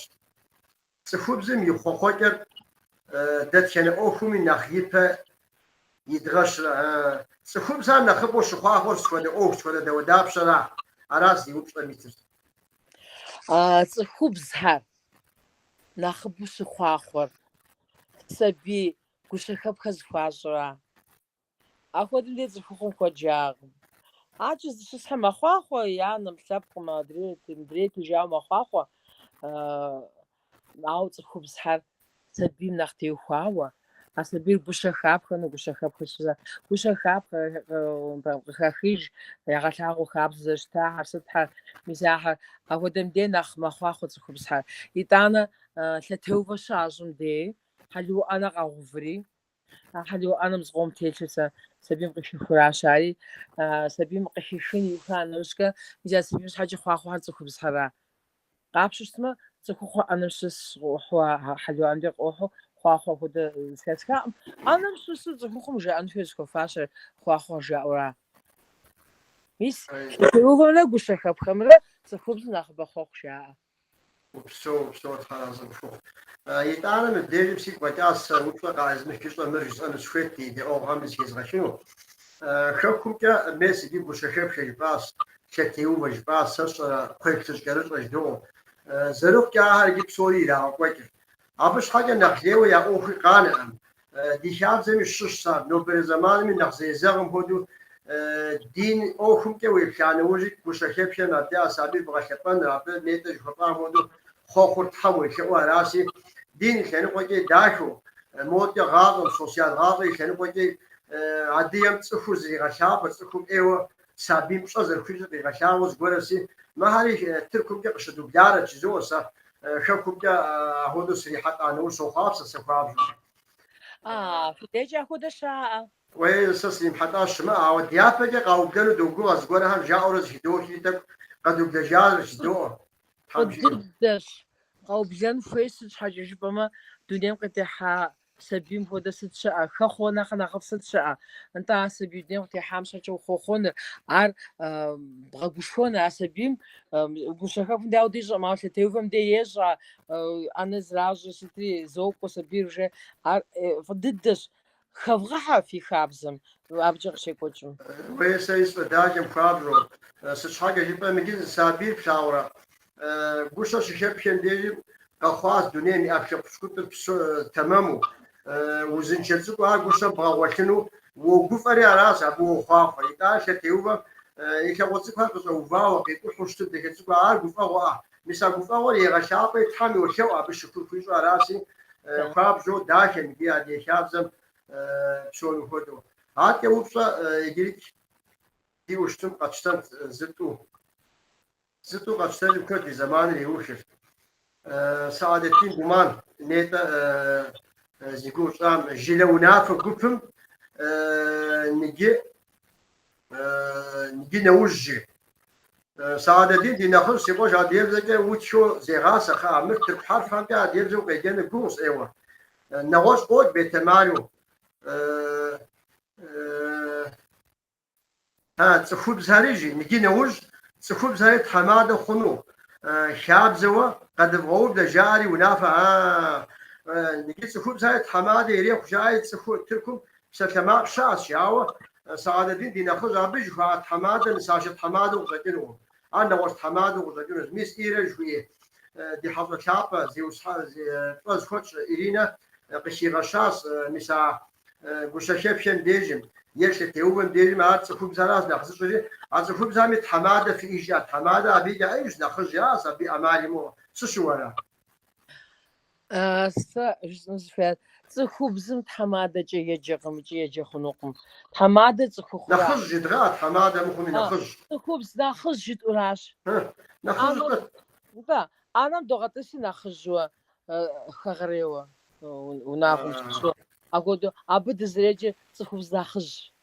S1: Цӏыхубзым и хъуэхъуэкӏэр дэтхэнэ ӏуэхуми нэхъ ипэ идгъэщрэ? Цӏыхубзхэр нэхъыбэу щыхъуахъуэр сыт хуэдэ ӏуэху, сыт хуэдэ дауэдапщэра? Аращ зи упщӏэм итыр.
S2: Цӏыхубзхэр нэхъыбэу щыхъуахъуэр сабий гущэхэпхэ зыхуащӏра? Ахуэдэм дей цӏыхухъум куэд жаӏэкъым. Адэкӏэ зыщысхьыр мэхъуахъуэ, и анэм, лъэпкъым, адрейти, мыдрейти жаӏэу мэхъуахъуэ. Ауэ цӏыхубзхэр сабийм нэхъ теухуауэ, а сабийр гущэ хапхэну, гущэхэпхэ щызэ, гущэ хапхэ къыхахыж, ягъэлъагъуэ хабзэ зэрыщытахэр, сытхэр, мис ахэр. Ахуэдэм дей нэхъ мэхъуахъуэ цӏыхубзхэр. Итӏанэ лъэтеувэ щащӏым дей хьэлыуэ ӏэнэ къагъэуври, а хьэлыуэ ӏэнэм зыкъом телъу сэ сабийм къыхихуращ ари. Сабийм къыхихын иуха нэужькӏэ, мис а сабийм щхьэкӏэ хъуахъуэхэр цӏыхубзхьэра. Къапщтэу щытмэ, цӏыхухъу ӏэнэм щыс къыӏухьэу, хьэлыуэ ӏэнэм къыӏухьэу хъуахъуэ апхуэдэ зэхэсхакъым. ӏэнэм щысу цӏыхухъум жаӏэн хуейр зыхуэфащэр хъуахъуэ жаӏэура. Мис лъэтеувэмрэ гущэхэпхэмрэ цӏыхубзым нэхъыбэ хъуэхъу жаӏэ.
S1: Упсэу, упсэу, Тхьэр арэзы къыпхухъу. Итӏанэ мыбдежым сигу къэкӏащ сэ упщӏэ къаӏызмых ищӏэ мыр жысӏэну сыхуейт ди дэӏуэгъухэми зыхезгъэхыну. Хэкумкӏэ мес иджы гущэхэпхэ жыпӏащ, лъэтеувэ жыпӏащ, сэ сщӏэрэ кхъуейплъыжькӏэрыщӏэ жыдоӏэ. Зэрыхъукӏэ ахэр иджы псори ирагъэкӏуэкӏыр. Абы щхьэкӏэ нэхъ лейуэ я ӏуэхуи къанэкъым. Ди хабзэми щыщщ ар, нобэрей зэманми нэхъ зэезэгъым хуэдэу дин ӏуэхумкӏэ уеплъа нэужьи гущэхэпхэм абы а сабийр бгъэлъэпӏэныр, абы нетӏэ жыхуэпӏам хуэдэу хъуэхъур Тхьэм уелъэӏуу аращи, дин и лъэныкъуэкӏи дахэу, модкӏэ гъащӏэм, социал гъащӏэ и лъэныкъуэкӏи адыгэм цӏыхур зэригъэлъапӏэр, цӏыхум ӏейуэ сабийм пщӏэ зэрыхуищӏыр къигъэлъагъуэу зыгуэрэси, мыхэри Тыркумкӏэ къыщыдубларэт жызоӏэ сэ. Хэкумкӏэ апхуэдэу срихьэлӏа нэужь сохъуапсэ сэ хуабжьу.
S2: А, фи дежкӏэ апхуэдэ щаӏэ?
S1: Уей, сэ сримыхьэлӏа щымыӏэ, ауэ дяпэкӏэ къаублэну догугъэ, зыгуэрхэм жаӏэурэ зыхыдохри тӏэкӏу къэдублэжарэт жыдоӏэ.
S2: Фӏы дыдэщ. Къаублэн хуей сыт щхьэкӏэ жыпӏэмэ, дунейм къытехьа сабийм хуэдэ сыт щыӏэ, хэхъуэ нэхъ нэхъыфӏ сыт щыӏэ? Нтӏэ, а сабий дунейм къытехьам щхьэкӏэ ухъуэхъуэныр, ар бгъэгушхуэныр, а сабийм гущэхэпхэм дауэ дищӏэм, ауэ лъэтеувэм дей ещӏэ, ӏэнэ зэращӏыр сытри, зокӏуэ сабийр уже, ар фӏы дыдэщ. Хэвгъыхьэ фи хабзэм, абыкӏэ къыщекӏуэкӏым.
S1: Уей, сэри сфӏэдахэм хуабжьу. Сыт щхьэкӏэ жыпӏэм иджы зы сабийр плъагъурэ, гущэ щыхэпхэм дежи къэхъуащ дунейм и ӏэпкълъэпкъ пщыкӏутӏыр псо тэмэму. Узыншэ цӏыкӏу ар гущэм бгъэгъуэлъыну уогуфӏэри аращ, абы уохъуахъуэ. Итӏанэ лъэтеувэм и лъакъуэ цӏыкӏухэр къыщӏэувауэ, къикӏухьу щытым дахэ цӏыкӏу, ар гуфӏэгъуэӏэ. Мис а гуфӏэгъуэр егъэлъапӏэри Тхьэм йолъэӏу абы шыкур хуищӏу араси, хуабжьу дахэм иджы адыгэ хабзэм псоми хуэдэу. Адэкӏэ упщӏэ иджырикӏ диӏэу щытым къэтщтэнт зы-тӏу. Зы-тӏу къэтщтэным куэд ди зэманыр иухыр. Саадеттин Думан нетӏэ зи гугъу тщӏам жылэ унафэ гупым ныджы ныджы нэужь жи. Саадеттин ди нэхъыжь си къуэш адыгэбзэкӏэ утхэу зегъасэ, кхъыӏэ, мыр тырку хьэрфхэмкӏэ адыгэбзэу укъеджэныр гугъущ ӏейуэ. Нэгъуэщӏ къокӏ бетэмалу. А цӏыхубзхэри жи, ныджы нэужь цӏыхубзхэри тхьэмадэ хъуну хабзэуэ къэдывгъэублэ жаӏэри унафэ а ныджы цӏыхубзхэри тхьэмадэ ирехъу жаӏэри цӏыху Тыркум псалъэмакъ щыӏэщ, ауэ Саадеттин ди нэхъыжь абы жыхуаӏэ тхьэмадэ нысашэ тхьэмадэу къыщӏэкӏынукъым. Ар нэгъуэщӏ тхьэмадэу къыщӏэкӏынущ. Мис Ирэ жыхуиӏэ ди хьэщӏэ лъапӏэ, зиусхьэн, пщӏэ зыхуэтщӏ Иринэ къыхигъэщащ мис а гущэхэпхэм дежым е лъэтеувэм дежым ар цӏыхубзхэращ нэхъ зыщӏри, а цӏыхубзхэми тхьэмадэ фиӏэжа, тхьэмадэ абы яӏэжщ, нэхъыжь яӏэщ, абы ӏэмал имыӏэу. Сыщыуэрэ?
S2: Сэ жысӏэну сыхуейр, цӏыхубзым тхьэмадэкӏэ еджэкъым икӏи еджэ хъунукъым. Тхьэмадэ цӏыхухъура?
S1: Нэхъыжь жыдгъэӏэ, тхьэмадэ мыхъуми нэхъыжь.
S2: Цӏыхубз нэхъыжь жытӏуращ.
S1: Нэхъыжь.
S2: Нтӏэ, ӏэнэм догъэтӏыси нэхъыжьуэ, хэгъэрейуэ, унагъуэм щыщу. Апхуэдэу абы дызэреджэр цӏыхубз нэхъыжь.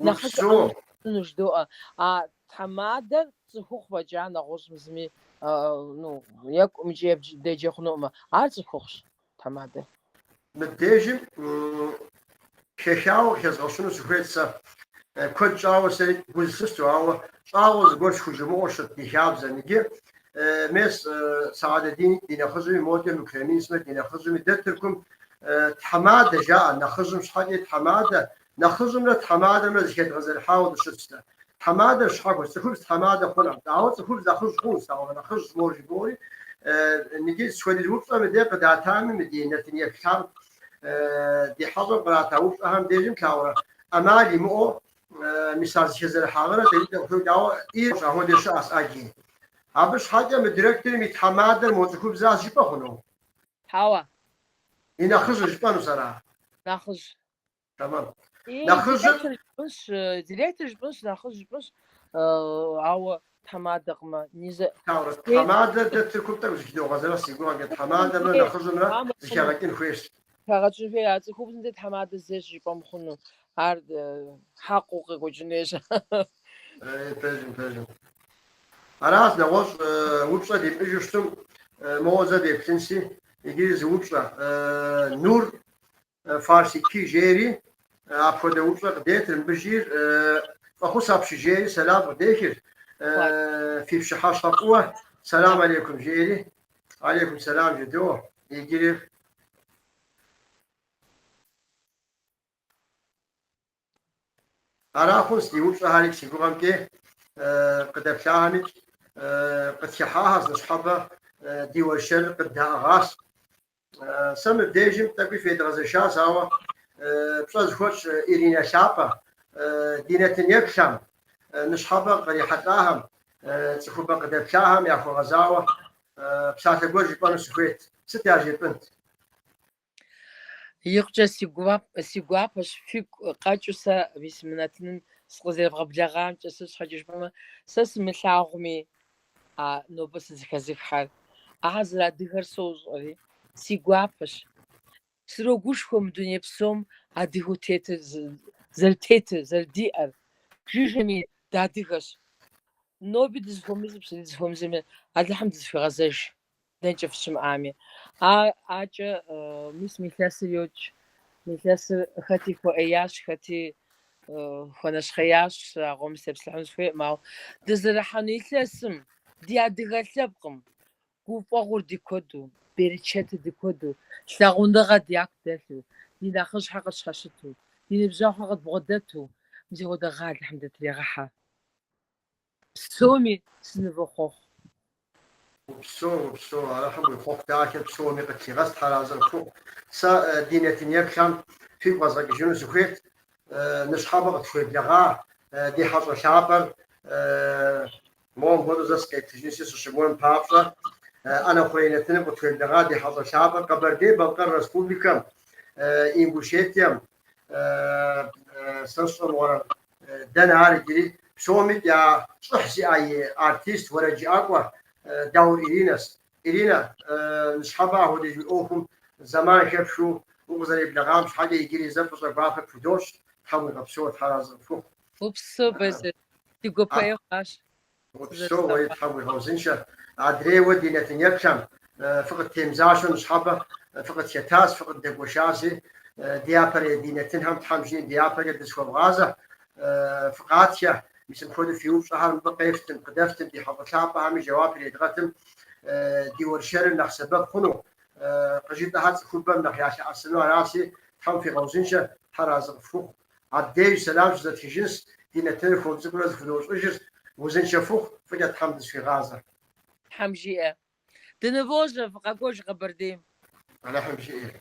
S2: Нэхъыжь
S1: Упсэу.
S2: ӏэнэм жыдоӏэ. А тхьэмадэр цӏыхухъу фӏэкӏа нэгъуэщӏым зыми, ну, екӏукъым икӏи деджэ хъунукъым. Ар цӏыхухъущ, тхьэмадэр.
S1: Мыбдежым хэхауэ къыхэзгъэщыну сыхуейт сэ. Куэд щӏауэ сэри гу зылъыстэу, ауэ щӏагъуэ зыгуэр схужымыӏэу щыт ди хабзэм. Иджы мес Саадеттин ди нэхъыжьми, модэ Мукремин сымэ ди нэхъыжьми, дэ Тыркум тхьэмадэ жаӏэ, нэхъыжьым щхьэкӏи тхьэмадэ, нэхъыжьымрэ тхьэмадэмрэ зыхэдгъэзэрыхьауэ дыщытщ дэ. Тхьэмадэр щхьэхуэщ, цӏыхубз тхьэмадэ хъунукъым, ауэ цӏыхубз нэхъыжь хъунущ, ауэ нэхъыжь мор жыбоӏэри, иджы сыт хуэдиз упщӏэ мыдей къыдатами, мы ди нэтын еплъам ди хьэщӏэм кърата упщӏэхэм дежым плъагъурэ, ӏэмал имыӏэу мис ар зыхэзэрыхьагъэрэ дэри къыхокӏ, ауэ ир апхуэдэ щыӏэщ ӏэджи. Абы щхьэкӏэ мы директорым и тхьэмадэр мо цӏыхубзращ жыпӏэ хъуну?
S2: Хьэуэ.
S1: И нэхъыжьыр жыпӏэнущ ара?
S2: Нэхъыжь.
S1: Тэмэм. Нэхъыжьыр?
S2: Директор жыпӏэнщ, директор жыпӏэнщ, нэхъыжь жыпӏэнщ, ауэ тхьэмадэкъымэ.
S1: Плъагъурэ, тхьэмадэр дэ Тыркум тӏэкӏу зыхыдогъэзэрыхь си гугъэмкӏэ, тхьэмадэмрэ нэхъыжьымрэ зыхэгъэкӏын хуейщ.
S2: Хэгъэкӏын хуей, а цӏыхубзым де тхьэмадэ зещӏ жыпӏэ мыхъуну. Ар хьэкъыу къекӏуэкӏын хуейщ.
S1: Пэжым, пэжым. Аращ, нэгъуэщӏ упщӏэ димыӏэжу щытым, моуэ зэ деплъынси, иджыри зы упщӏэ. Нур Фарсики жери, апхуэдэ упщӏэ къыдетыр, мыбы жиӏэр фӏэхъус апщий жери, сэлам къыдехыр, фи пщыхьэщхьэ фӏыуэ, сэлам алейкум жери, алейкум сэлам жыдоӏэ, иджыри. Ара хъунщ ди упщӏэхэри си гугъэмкӏи къыдэплъахэмикӏ къытхыхьахэщ ныщхьэбэ ди уэршэрыр къыддаӏыгъащ. Сэ мыбдежым тӏэкӏуи федгъэзэшащ, ауэ пщӏэ зыхуэтщӏ Иринэ лъапӏэ, ди нэтын еплъхэм, ныщхьэбэ кърихьэлӏахэм, цӏыхубэ къыдэплъахэм яхуэгъэзауэ псалъэ гуэр жыпӏэну сыхуейт. Сыт яжепӏынт?
S2: Икъукӏэ си гуапэщ фигу къэкӏыу сэ мис мы нэтыным сыкъызэревгъэблэгъамкӏэ, сыт щхьэкӏэ жыпӏэмэ, сэ сымылъагъуми а нобэ сызэхэзыххэр, ахэр зэрыадыгэр сощӏэри, си гуапэщ. Срогушхуэ мы дуней псом адыгэу тетыр зэрытетыр, зэрыдиӏэр. Жыжьэми дыадыгэщ. Ноби дызыхуэмызэу, пщэдей дызыхуэмызэми, Алыхьым дызыхуегъэзэж. Дэнкӏэ фыщымыӏами. Акӏэ мис мы илъэсыр йокӏ. Мы илъэсыр хэти хуэӏеящ, хэти хуэнэщхъеящ, а къомым сытепсэлъыхьыну сыхуейкъым, ауэ дызэрыхьэну илъэсым ди адыгэ лъэпкъым гуфӏэгъуэр ди куэду, берычэтыр ди куэду, лъагъуныгъэ дяку дэлъу, Ди нэхъыжьхэр къытщхьэщыту, ди ныбжьэгъухэр къыдбгъуэдэту, мис апхуэдэ гъэ Алыхьым дытригъэхьэ. Псоми сынывохъуэхъу.
S1: Упсэу, упсэу, Алыхьым уи хъуэхъу дахэр псоми къытлъигъэс, Тхьэр арэзы къыпхухъу. Сэ ди нэтынеплъхэм фигу къэзгъэкӏыжыну сыхуейт, ныщхьэбэ къытхуеблэгъа ди хьэщӏэ лъапӏэр моуэ мыпхуэдэу зэ сыкъеплъыжынщи, сыщыуэн папщӏэ, ӏэнэ хъурей нэтыным къытхуеблэгъа ди хьэщӏэ лъапӏэр Къэбэрдей-Балъкъэр Республикэм, Ингушетием, сэ сщӏэ мыгъуэрэ, дэнэ ар иджыри, псоми я щӏыхь зиӏэ и артист, уэрэджыӏакӏуэ Даур Иринэщ. Иринэ, ныщхьэбэ апхуэдиз уи ӏуэхум зэман хэпхыу укъызэреблэгъам щхьэкӏэ иджыри зэ фӏыщӏэ гуапэ пхудощӏ, Тхьэм уигъэпсэу, Тхьэр арэзы къыпхухъу.
S2: Упсэу, Базыр. Ди гуапэ ӏей хъуащ.
S1: Упсэу, уэри Тхьэм уигъэузыншэ. Адрейуэ ди нэтынеплъхэм фыкъыттемызашэу ныщхьэбэ фыкъытхэтащ, фыкъыддэгуэшащи, дяпэрей ди нэтынхэм Тхьэм жиӏэм дяпэкӏэ дызыхуэвгъазэ, фыкъатхэ. Мис мыпхуэдэу фи упщӏэхэр мыбы къефтым, къыдэфтым, ди хьэщӏэ лъапӏэхэми жэуап иредгъэтым, ди уэршэрыр нэхъ сэбэп хъуну, къыжытӏэхэр цӏыхубэм нэхъ ялъэӏэсыну аращи, Тхьэм фигъэузыншэ, Тхьэр арэзы къыфхухъу. Абдеж сэлам щызэтхыжынщ, ди нэтыныр хуэм цӏыкӏурэ зыхудощӏыжыр, узыншэ фыхъу, фӏыкӏэ Тхьэм дызыхуигъазэ.
S2: Тхьэм жиӏэ. Дынывожьэ, фыкъэкӏуэж Къэбэрдейм.
S1: Алыхьым жиӏэ.